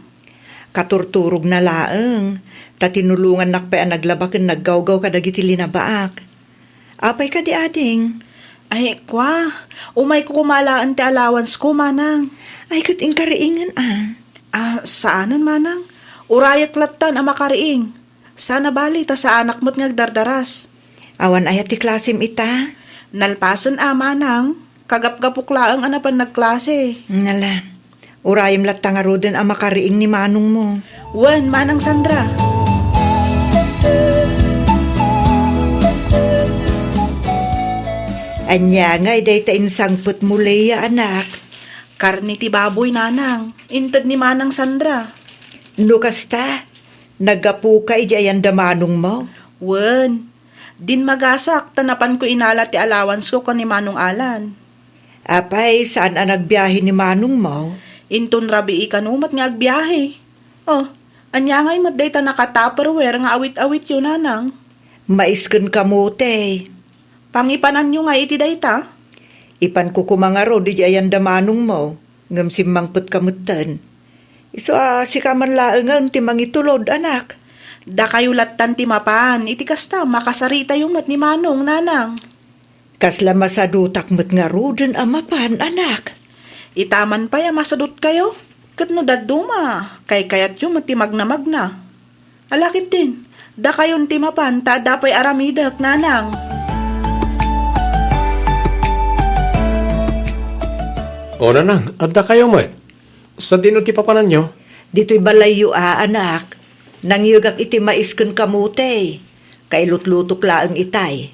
Katurturogna laeng, ta tinulongannak pay a naglaba ken naggawgaw kadagiti linabaak. Apay kadi, ading? Ay, kua, umayko koma laeng ti allowance ko, Manang. Ay, ket inkariingen, a? Ah, saanen, Manang. Urayek lattan a makariing. Saan a bali, ta saanak met nga agdardaras. Awan aya ti klasem ita? Nalpasen a, Manang. Kagapgapok laeng a napan nagklase. Nala, urayem latta ngaruden a makariing ni manongmo. Wen, Manang Sandra. Ania ngay dayta insangpetmo, Lea, anak? Karne ti baboy, Nanang. Inted ni Manang Sandra. No kasta, naggapuka idiay ayan da manongmo? Wen, dinmagasak ta napanko inala ti allowance ko ken ni Manong Alan. Apay, saan a nagbiahe ni manongmo? Inton rabii kano met nga agbiahe. Oh, ania ngay met dayta naka-Tupperware nga awit-awityo, Nanang? Mais ken kamote. Pangipananyo ngay iti dayta? Ipanko koma ngarud idiay ayan da manongmo, ngem simmangpetka metten. Isu a sika man laengen ti mangitulod, anak. Dakayo lattan ti mapan, iti kasta, makasaritayo met ni Manong, Nanang. Kasla masadutak met ngaruden a mapan, anak. Ita man pay a masadutkayo, ket no dadduma, kaykayatyo met ti magnamagna. Ala ketdin, dakayon ti mapan ta adda pay aramidek, Nanang. O, Nanang, addakayo met. Sadino ti papananyo? Ditoy balayyo a, anak. Nangyegak iti mais ken kamote. Kailutlutok laeng itay.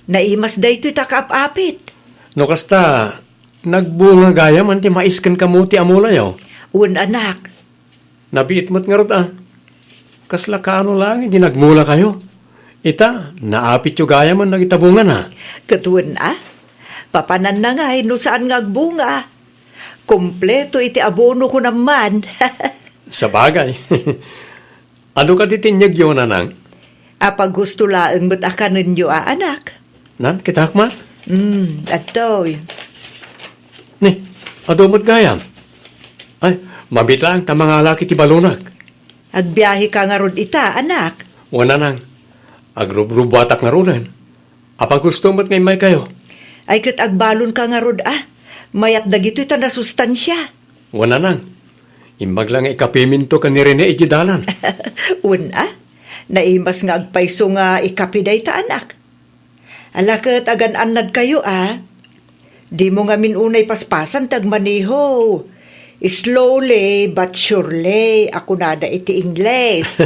Naimas daytoy ta kaap-apit. No kasta, nagbunga gayamen ti mais ken kamote a mulayo? Wen, anak. Nabiit met ngarud a. Kasla kaano laeng idi nagmulakayo? Ita, naapityo gayamen dagita bungana. Ket wen a, papananna ngay no saan nga agbunga. Kompleto iti abono ko naman. Sabagay. Adu kadi ti inyegyo, Nanang? Apaggusto laeng met a kanenyo a, anak. Nan, kitak met? Hmm, adtoy. Ni, adu met gayam. Ay, mabiit laeng ta mangalak iti balonak. Agbiaheka ngarud ita, anak? Wen, Nanang. Agrubrubuatak ngaruden. Apaggusto met nga immaykayo? Ay, ket agbalonka ngarud a. Mayat dagitoy ta nasustansia. Wen, Nanang. Imbag la nga ikapiminto ken ni Rene idiay dalan. Wen a? Naimas nga agpayso nga ikapi dayta, anak. Ala ket agan-annadkayo a. Dimo ngamin unay paspasan ti agmaneho. Slowly but surely a kunada iti Ingles.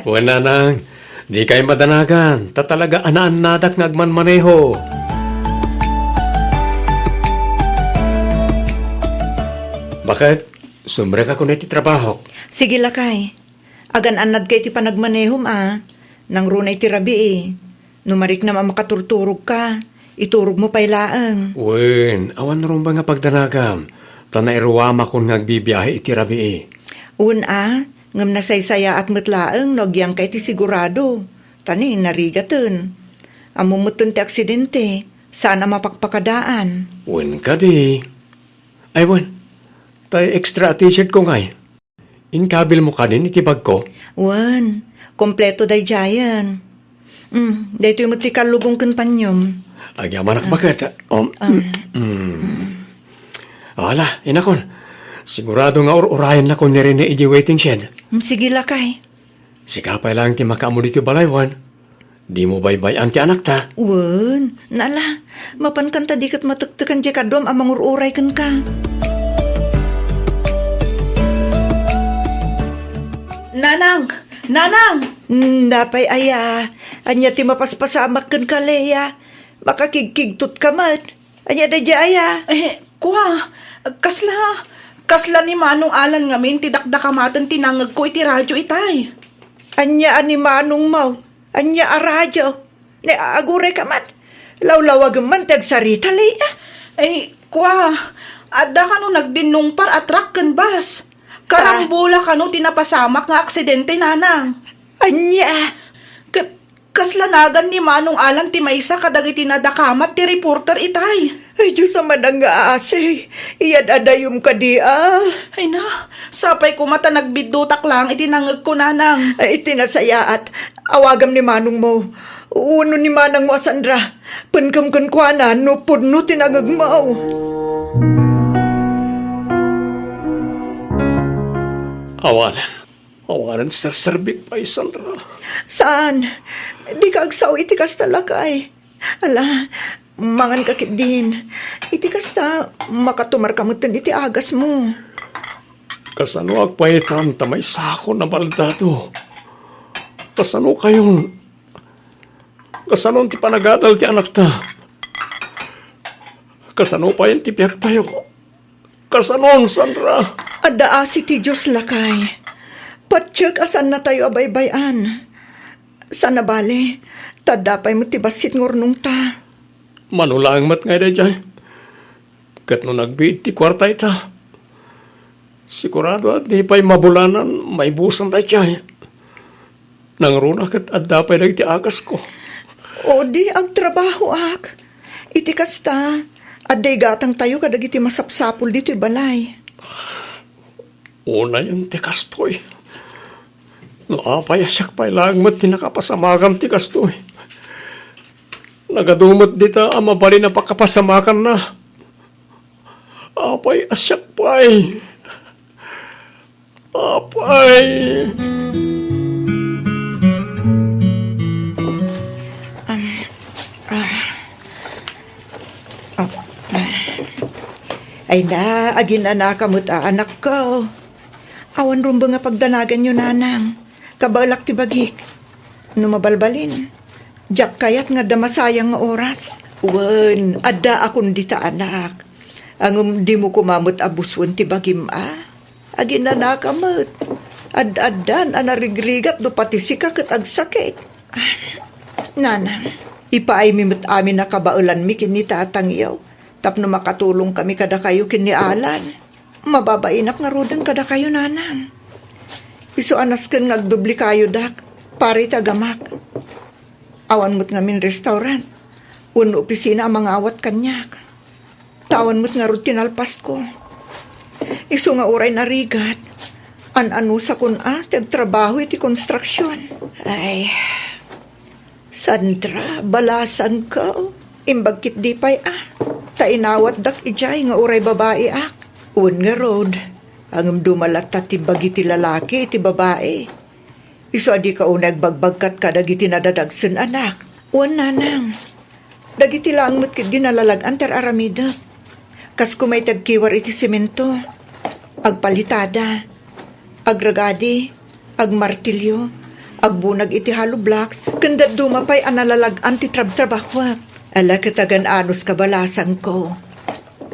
Wen, Nanang, dikay madanagan, ta talaga anaannadak nga agmanmaneho. Baket, sumrek a kunay ti trabahok. Sige, lakay. Agan-annadka iti panagmanehom a, nangruna iti rabii. No mariknam a makaturturogka, iturogmo pay laeng. Wen, awan rumbeng a pagdanagam, ta nairuamakon nga agbibiahe iti rabii. Wen a, ngem nasaysayaat met laeng no agyangka iti sigurado, ta ni narigaten. Ammom metten ti aksidente, saan a mapakpakadaan. Wen kadi. Ay wen, tay extra a t-shirt ko ngay. Inkabilmo kadin iti bagko? Wen, kompleto daydiayen. Mm, daytoy met ti kallubong ken panyom. Agyamanak, ah, baket. Um, ah. Mm. Ala, inakon. Sigurado nga ur-urayennakon ni Rene idiay waiting shed. Mm, sige, lakay. Sika pay laeng ti makaammo ditoy balay, wen? Dimo baybay-an ti anakta. Wen, nala, mapankan ta di ket matektekan diay kaduam a mangur-uray kenka. Nanang! Nanang! Hmm, napay aya? Ania ti mapaspasamak kenka, Lea? Makakigkigtotka met. Ania daydiay aya? Eh, kua, kasla, kasla ni Manong Alan ngamin ti dakdakamaten ti nangngegko iti radio itay. Ania a ni manongmo? Ania a radio? Ne, aguray ka man. Lawlawagem man ti agsarita, Lea. Ay, kua, adda kano nagdinnungpar a truck ken bus. Karambola kano ti napasamak nga aksidente, nanang. Ania? Ket kasla nagan ni Manong Alan ti maysa kadagiti nadakamat ti reporter itay. Ay, Dios a manang nga aasi, iyad-adayom kadi a. Ay na, sapay koma ta nagbiddutak laeng iti nangngegko, nanang. Ay, iti nasayaat, awagam ni manongmo. Wenno ni manangmo a Sandra, pengkem kenkuana no pudno ti nangngegmo. Awan. Awanen serserbik pay, Sandra. Saan? Dika agsao iti kasta, lakay. Ala, manganka ketdin. Iti kasta, makatumarka metten iti agasmo. Kasanoak pay itan ta maysakon a baldado? Kasanokayon? Kasanon ti panagadal ti anakta? Kasano payen ti biagtayo? Kasanon, Sandra? Adda asi ti Dios, lakay. Patiek a saannatayo a baybay-an. Saan a bale, ta adda pay met ti bassit nga urnongta. Mano laeng met ngay daydiay? Ket no nagbiit ti kuarta ita, sigurado a di pay mabulanan maibusan daydiay. Nangruna ket adda pay dagiti agasko. O di agtrabahoak. Iti kasta, adda igatangtayo kadagiti masapsapul ditoy balay. Unayen ti kastoy. No apay a siak pay laeng met ti nakapasamakan ti kastoy. Nagadu met dita a mabalin a pakapasamakanna. Apay a siak pay? Apay! Um, ah. Oh, ah. Ay na, aginanaka met a anakko. Awan rumbeng a pagdanaganyo, nanang. Kabaelak ti bagik. No mabalbalin, diak kayat nga adda masayang nga oras. Wen, addaakon dita, anak. Ngem dimo koma met a busuen ti bagim a. Aginanaka met. Ad-addan a narigrigat no pati sika ket agsakit. Nanang, ipaaymi met amin a kabaelanmi ken ni tatangyo tapno makatulongkami kadakayo ken ni Alan. Mababainak ngaruden kadakayo, nanang. Isu a nasken nga agdoblekayo dak, para iti agamak. Awan met ngamin restaurant wenno opisina a mangawat kaniak. Ta awan met ngarud ti nalpasko. Isu nga uray narigat, an-anusakon a ti agtrabaho iti konstruksion. Ay, Sandra, balasangko, imbag ketdi pay a, ta inawatdak idiay nga uray babaiak. Wen ngarud, ngem duma latta ti bagi ti lalaki iti babai. Isu a dika unay agbagbagkat kadagiti nadadagsen, anak. Wen, nanang. Dagiti laeng met ketdi nalalag-an ti ar-aramidek. Kas koma iti agkiwar iti semento, agpalitada, agragadi, agmartilyo, agbunag iti hollow blocks, ken dadduma pay a nalalag-an ti trabtrabahuek. Ala ket agan-anus, kabalasangko.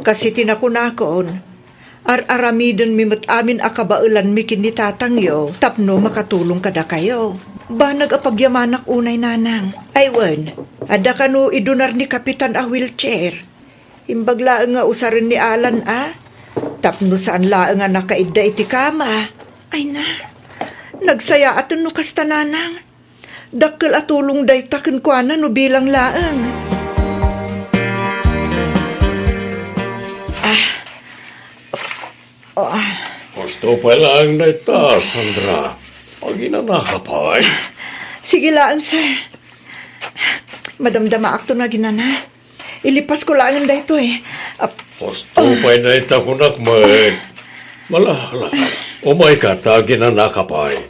Kas iti nakunakon, ar-aramidenmi met amin a kabaelanmi ken ni tatangyo tapno makatulong kadakayo. Banag a pagyamanak unay, nanang. Ay wen, adda kano idunar ni Kapitan a wheelchair? Imbag laeng nga usaren ni Alan a, tapno saan laeng a nakaidda iti kama. Ay na, nagsayaaten no kasta, nanang. Dakkel a tulong dayta kenkuana no bilang laeng. Ah. Oh. Husto pay laeng dayta, Sandra. Aginanaka pay? Sige laeng, sir. Madamdamaakto no aginana. Ilipasko laengen daytoy. Ap-, Husto pay dayta kunak met. Mala, ala, umayka ta aginanaka pay.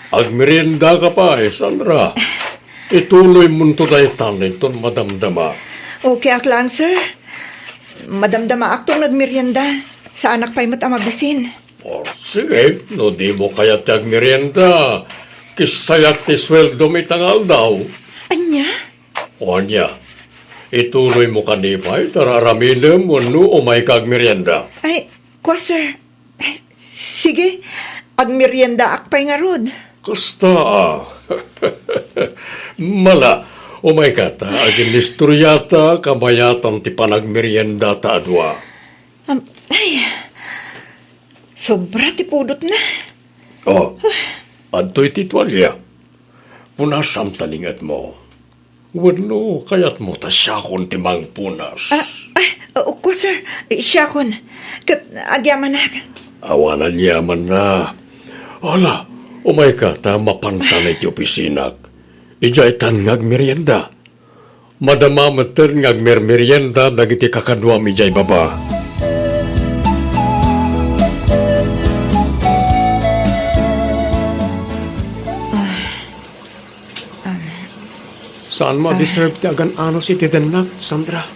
Agmeriendaka pay, Sandra. Ituloymonto daytan inton madamdama. Okay ak laeng, sir. Madamdamaakto no agmerienda. Saanak pay met a mabisin. O, sige, no dimo kayat ti agmerienda, kissayak ti sueldom ita nga aldaw. Ania? O ania, ituloymo kadi pay ti ar-aramidem wenno umayka agmerienda? Ay, kua, sir. Sige, agmeriendaak pay ngarud. Kasta a. Mala, umayka ta aginnistoriata kabayatan ti panagmeriendata a dua. Am, ay. Sobra ti pudotna. Oh, adtoy ti tualia. Punasam ta lingetmo. Wenno kayatmo ta siakon ti mangpunas? Ah, ah, oko, sir. Siakon. Ket agyamanak. Awanan yamanna. Ala, umayka ta mapantan iti opisinak. Idiay tan nga agmerienda. Madama metten nga agmermerienda dagiti kakaduam idiay baba. Saanmo a deserve ti agan-anos iti dennak, Sandra.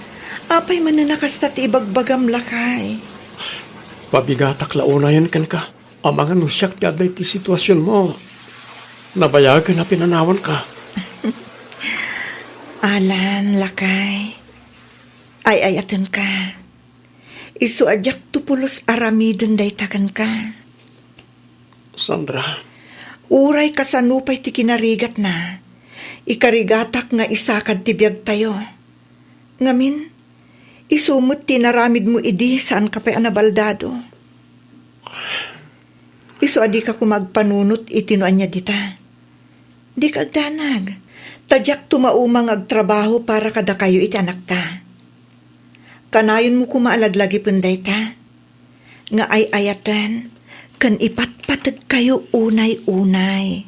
Apay manen a kasta ti ibagbagam, lakay? Pabigatak la unayen kenka. Amangan no siak ti adda iti situasionmo. Nabayagen a pinanawanka. Alan, lakay. Ay-ayatenka. Isu a diakto pulos aramiden dayta kenka. Sandra. Uray kasano pay ti kinarigatna, ikarigatak nga isakad ti biagtayo. Ngamin, isu met ti inaramidmo idi saanka pay a nabaldado. Isu a dika koma agpanunot iti no ania dita. Dika agdanag, ta diakto mauma nga agtrabaho para kadakayo iti anakta. Kanayonmo koma a laglagipen dayta, nga ay-ayaten ken ipatpategkayo unay-unay.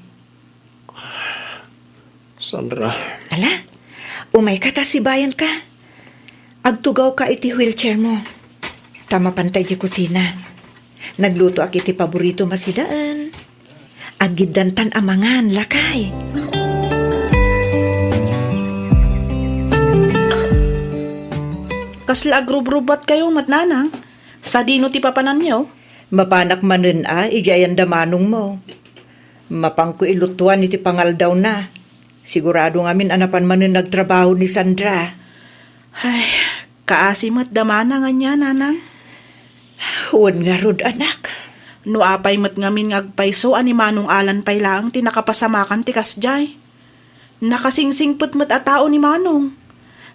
Sandra. Ala, umayka ta sibayanka. Agtugawka iti wheelchairmo. Ta mapanta iti kusina. Naglutoak iti paboritom a sidaen. Aggiddantan a mangan, lakay. Kasla agrubrubatkayo met, nanang? Sadino ti papananyo? Mapanak manen a idiay anda manongmo. Mapanko ilutuan iti pangaldawna. Sigurado ngamin a napan manen nagtrabaho ni Sandra. Ay, kaasi met da manang ania, nanang? Wen ngarud, anak. No apay met ngamin nga agpayso a ni Manong Alan pay laeng ti nakapasamakan ti kasdiay. Nakasingsingpet met a tao ni Manong.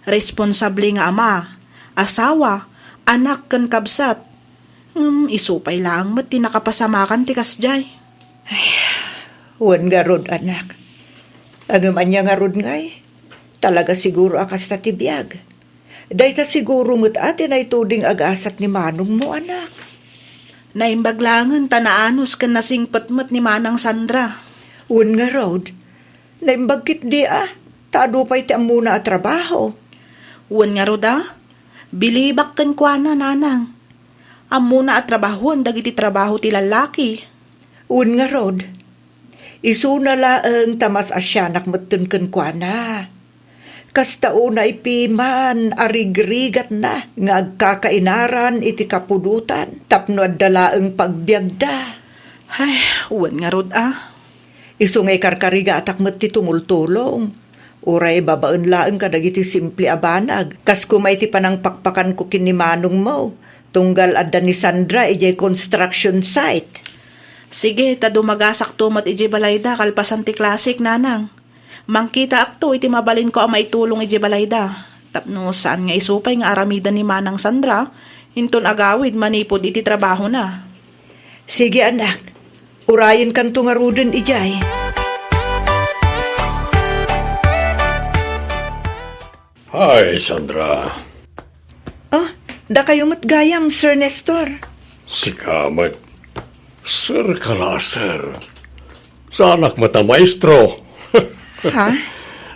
Responsable nga ama, asawa, anak ken kabsat. Ngem isu pay laeng met ti nakapasamakan ti kasdiay. Ay, wen ngarud, anak. Ngem ania ngarud ngay? Talaga siguro a kasta ti biag. Dayta siguro met a ti naituding agasat ni manongmo, anak. Naimbag laengen ta naanus ken nasingpet met ni Manang Sandra. Wen ngarud, naimbag ketdi a, ta adu pay ti ammona a trabaho. Wen ngarud a, bilibak kenkuana, nanang. Ammona a trabahoen dagiti trabaho ti lallaki. Wen ngarud, isuna laeng ta mas asianak metten kenkuana. Kasta unay piman a rigrigatna nga agkakainaran iti kapudotan tapno adda laeng pagbiagda. Ay, wen ngarud a. Isu nga ikarkarigatak met ti tumultulong. Uray babaen laeng kadagiti simple a banag, kas koma iti panangpakpakanko ken ni manongmo, tunggal adda ni Sandra idiay construction site. Sige, ta dumagasakto met idiay balayda kalpasan ti klasik, nanang. Mangkitaakto iti mabalinko a maitulong idiay balayda, tapno saan nga isu pay nga aramiden ni Manang Sandra inton agawid manipud iti trabahona. Sige, anak. Urayenkanto ngaruden idiay. Hi, Sandra. Oh, dakayo met gayam, Sir Nestor. Sika met. Sir ka la, sir. Saanak met a maestro. Ha?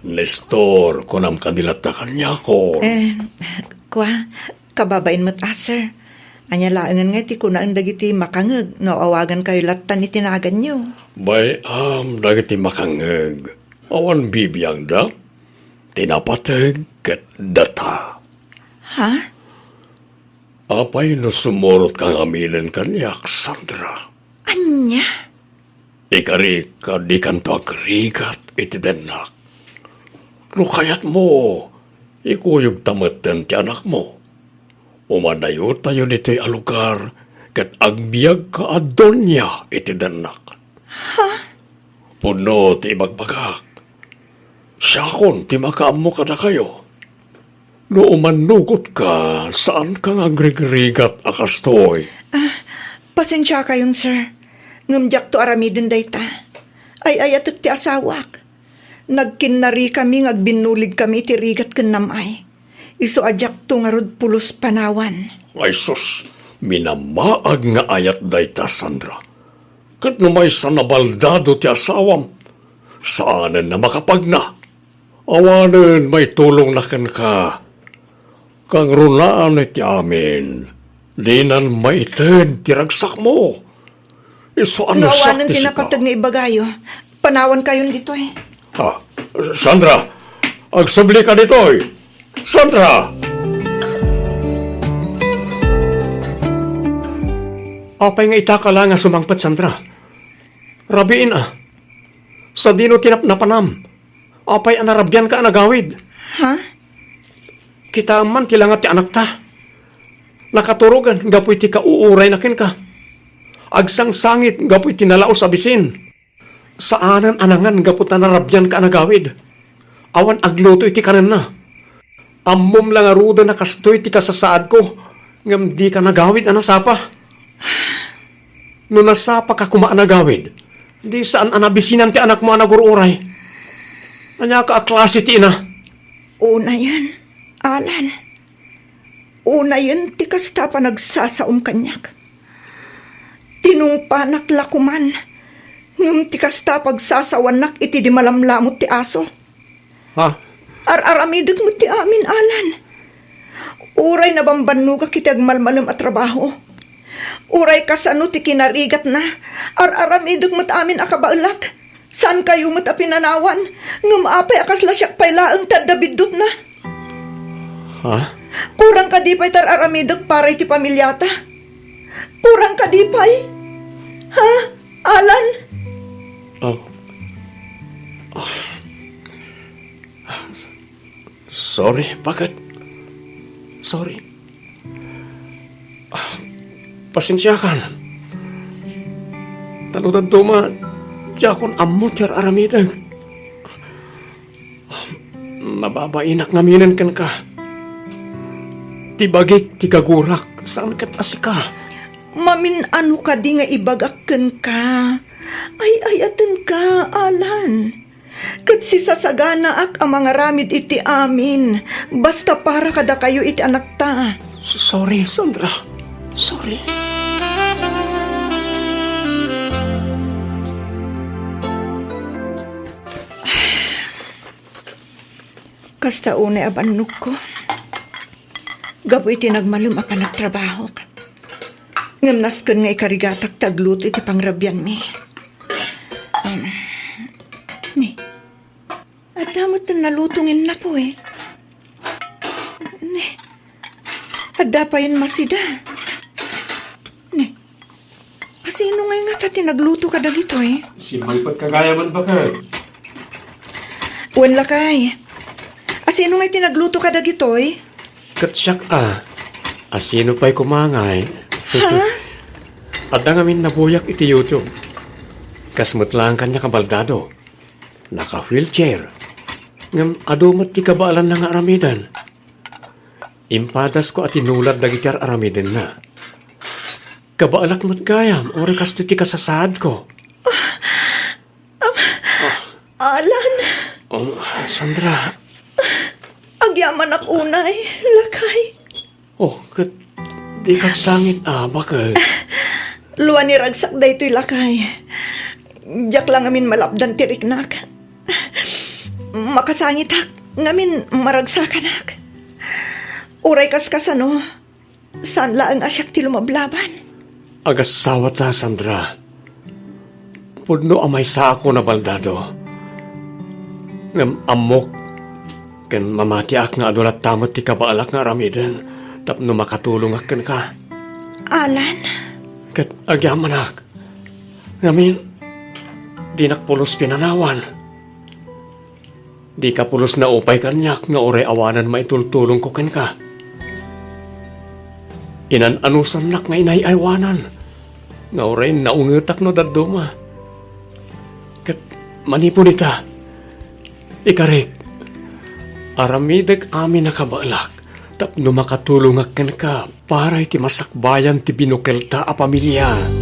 Nestor, kunam kadi latta kaniakon. Eh, kua, kababain met a, sir. Ania laengen nga ti kunaen dagiti makangeg no awagankayo lattan iti naganyo? Bay-am dagiti makangeg. Awan bibiangda. Ti napateg ket data. Ha? Apay no sumurotka ngaminen kaniak, Sandra? Ania? Ikarika, dikanto agrigat iti dennak. No kayatmo, ikuyogta metten ti anakmo. Umadayotayo ditoy a lugar ket agbiagka a donia iti dennak. Ha? Pudno ti ibagbagak. Siakon ti makaammo kadakayo. No umannugotka, saanka nga agrigrigat a kastoy. Ah, Pasensiakayon, sir. Ngem diakto aramiden dayta. Ay-ayatek ti asawak. Nagkinnarikami nga agbinnuligkami iti rigat ken nam-ay. Isu a diakto ngarud pulos panawan. Ay sus, minamaag nga ayat dayta, Sandra. Ket no maysa nabaldado ti asawam, saanen a makapagna. Awanen maitulongna kenka. Kangrunaan iti amin, dinan maited ti ragsakmo. Isu a no awanen ti napateg nga ibagayo, panawankayon ditoy. Ah, Sandra, agsublika ditoy. Sandra! Apay nga ita ka la nga sumangpet, Sandra? Rabiin a. Sadino ti napnapanam? Apay a narabianka a nagawid? Ha? Kitaem man ti langa ti anakta. Nakaturogen gapu iti kauurayna kenka. Agsangsangit gapu iti nalaus a bisin. Saanen a nangan gapu ta narabianka a nagawid. Awan agluto iti kanenna. Ammom la ngaruden a kastoy ti kasasaadko, ngem dika nagawid a nasapa. No nasapaka koma a nagawid, di saan a nabisinan ti anakmo a nagur-uray. Ania ka a klase ti ina? Unayen, Alan. Unayen ti kasta a panagsasaom kaniak. Tinungpanak la koman, ngem ti kasta a pagsasawannak iti di malamlamut ti aso. Ha? Ar-aramidek met ti amin, Alan. Uray nabambannogak iti agmalmalem a trabaho. Uray kasano ti kinarigatna, ar-aramidek met amin a kabaelak. Saankayo met a pinanawan, ngem apay a kasla siak pay laeng ti adda biddutna? Ha? Kurang kadi pay ti ar-aramidek para iti pamiliata? Kurang kadi pay? Ha? Alan? Oh. Ah. Sorry, bakit? Sorry. Ah, pasensiakan. Ta no dadduma, diakon ammo ti ar-aramidek. Mababainak ngaminen kenka. Ti bagik ti gagurak, saan ket a sika. Mamin-ano kadi nga ibagak kenka? Ay-ayatenka, Alan. Ket sisasaganaak a mangaramid iti amin, basta para kadakayo iti anakta. S-, sorry, Sandra. Sorry. Kasta unay a bannogko. Gapu iti nagmalem a panagtrabahok. Ngem nasken nga ikarigatak ti agluto iti pangrabianmi. Um, ni, adda met ti naluto nga innapuy. Ni, adda payen masida. Ni, asino ngay ngata ti nagluto kadagitoy? Simmalpet ka gayamen, baket. Wen, lakay. Asino ngay ti nagluto kadagitoy? Ket siak a. Asino pay koma ngay? Ha? Adda ngamin nabuyak iti YouTube. Kas met laeng kaniak a baldado. Naka-wheelchair. Ngem adu met ti kabaelanna nga aramiden. Impadasko a tinulad dagiti ar-aramidenna. Kabaelak met gayam, uray kastoy ti kasasaadko. Alan! Oh, Sandra. Agyamanak unay, lakay. Oh, ket dikak sangit a, baket. Luaniragsak daytoy, lakay. Diak la ngamin malapdan ti riknak. Makasangitak ngamin maragsakanak. Uray kas kasano, saan laeng a siak ti lumablaban. Agassawa ta, Sandra. Pudno a maysaak a baldado. Ngem ammok ken mamatiak nga adu latta met ti kabaelak nga aramiden tapno makatulongak kenka. Alan? Ket agyamanak. Ngamin, dinak pulos pinanawan. Dika pulos naupay kaniak nga uray awanen maitultulongko kenka. Inan-anusannak nga inay-aywanan nga uray naungetak no dadduma. Ket manipud ita, ikarik, aramidek amin a kabaelak tapno makatulongak kenka para iti masakbayan ti binukelta a pamilia.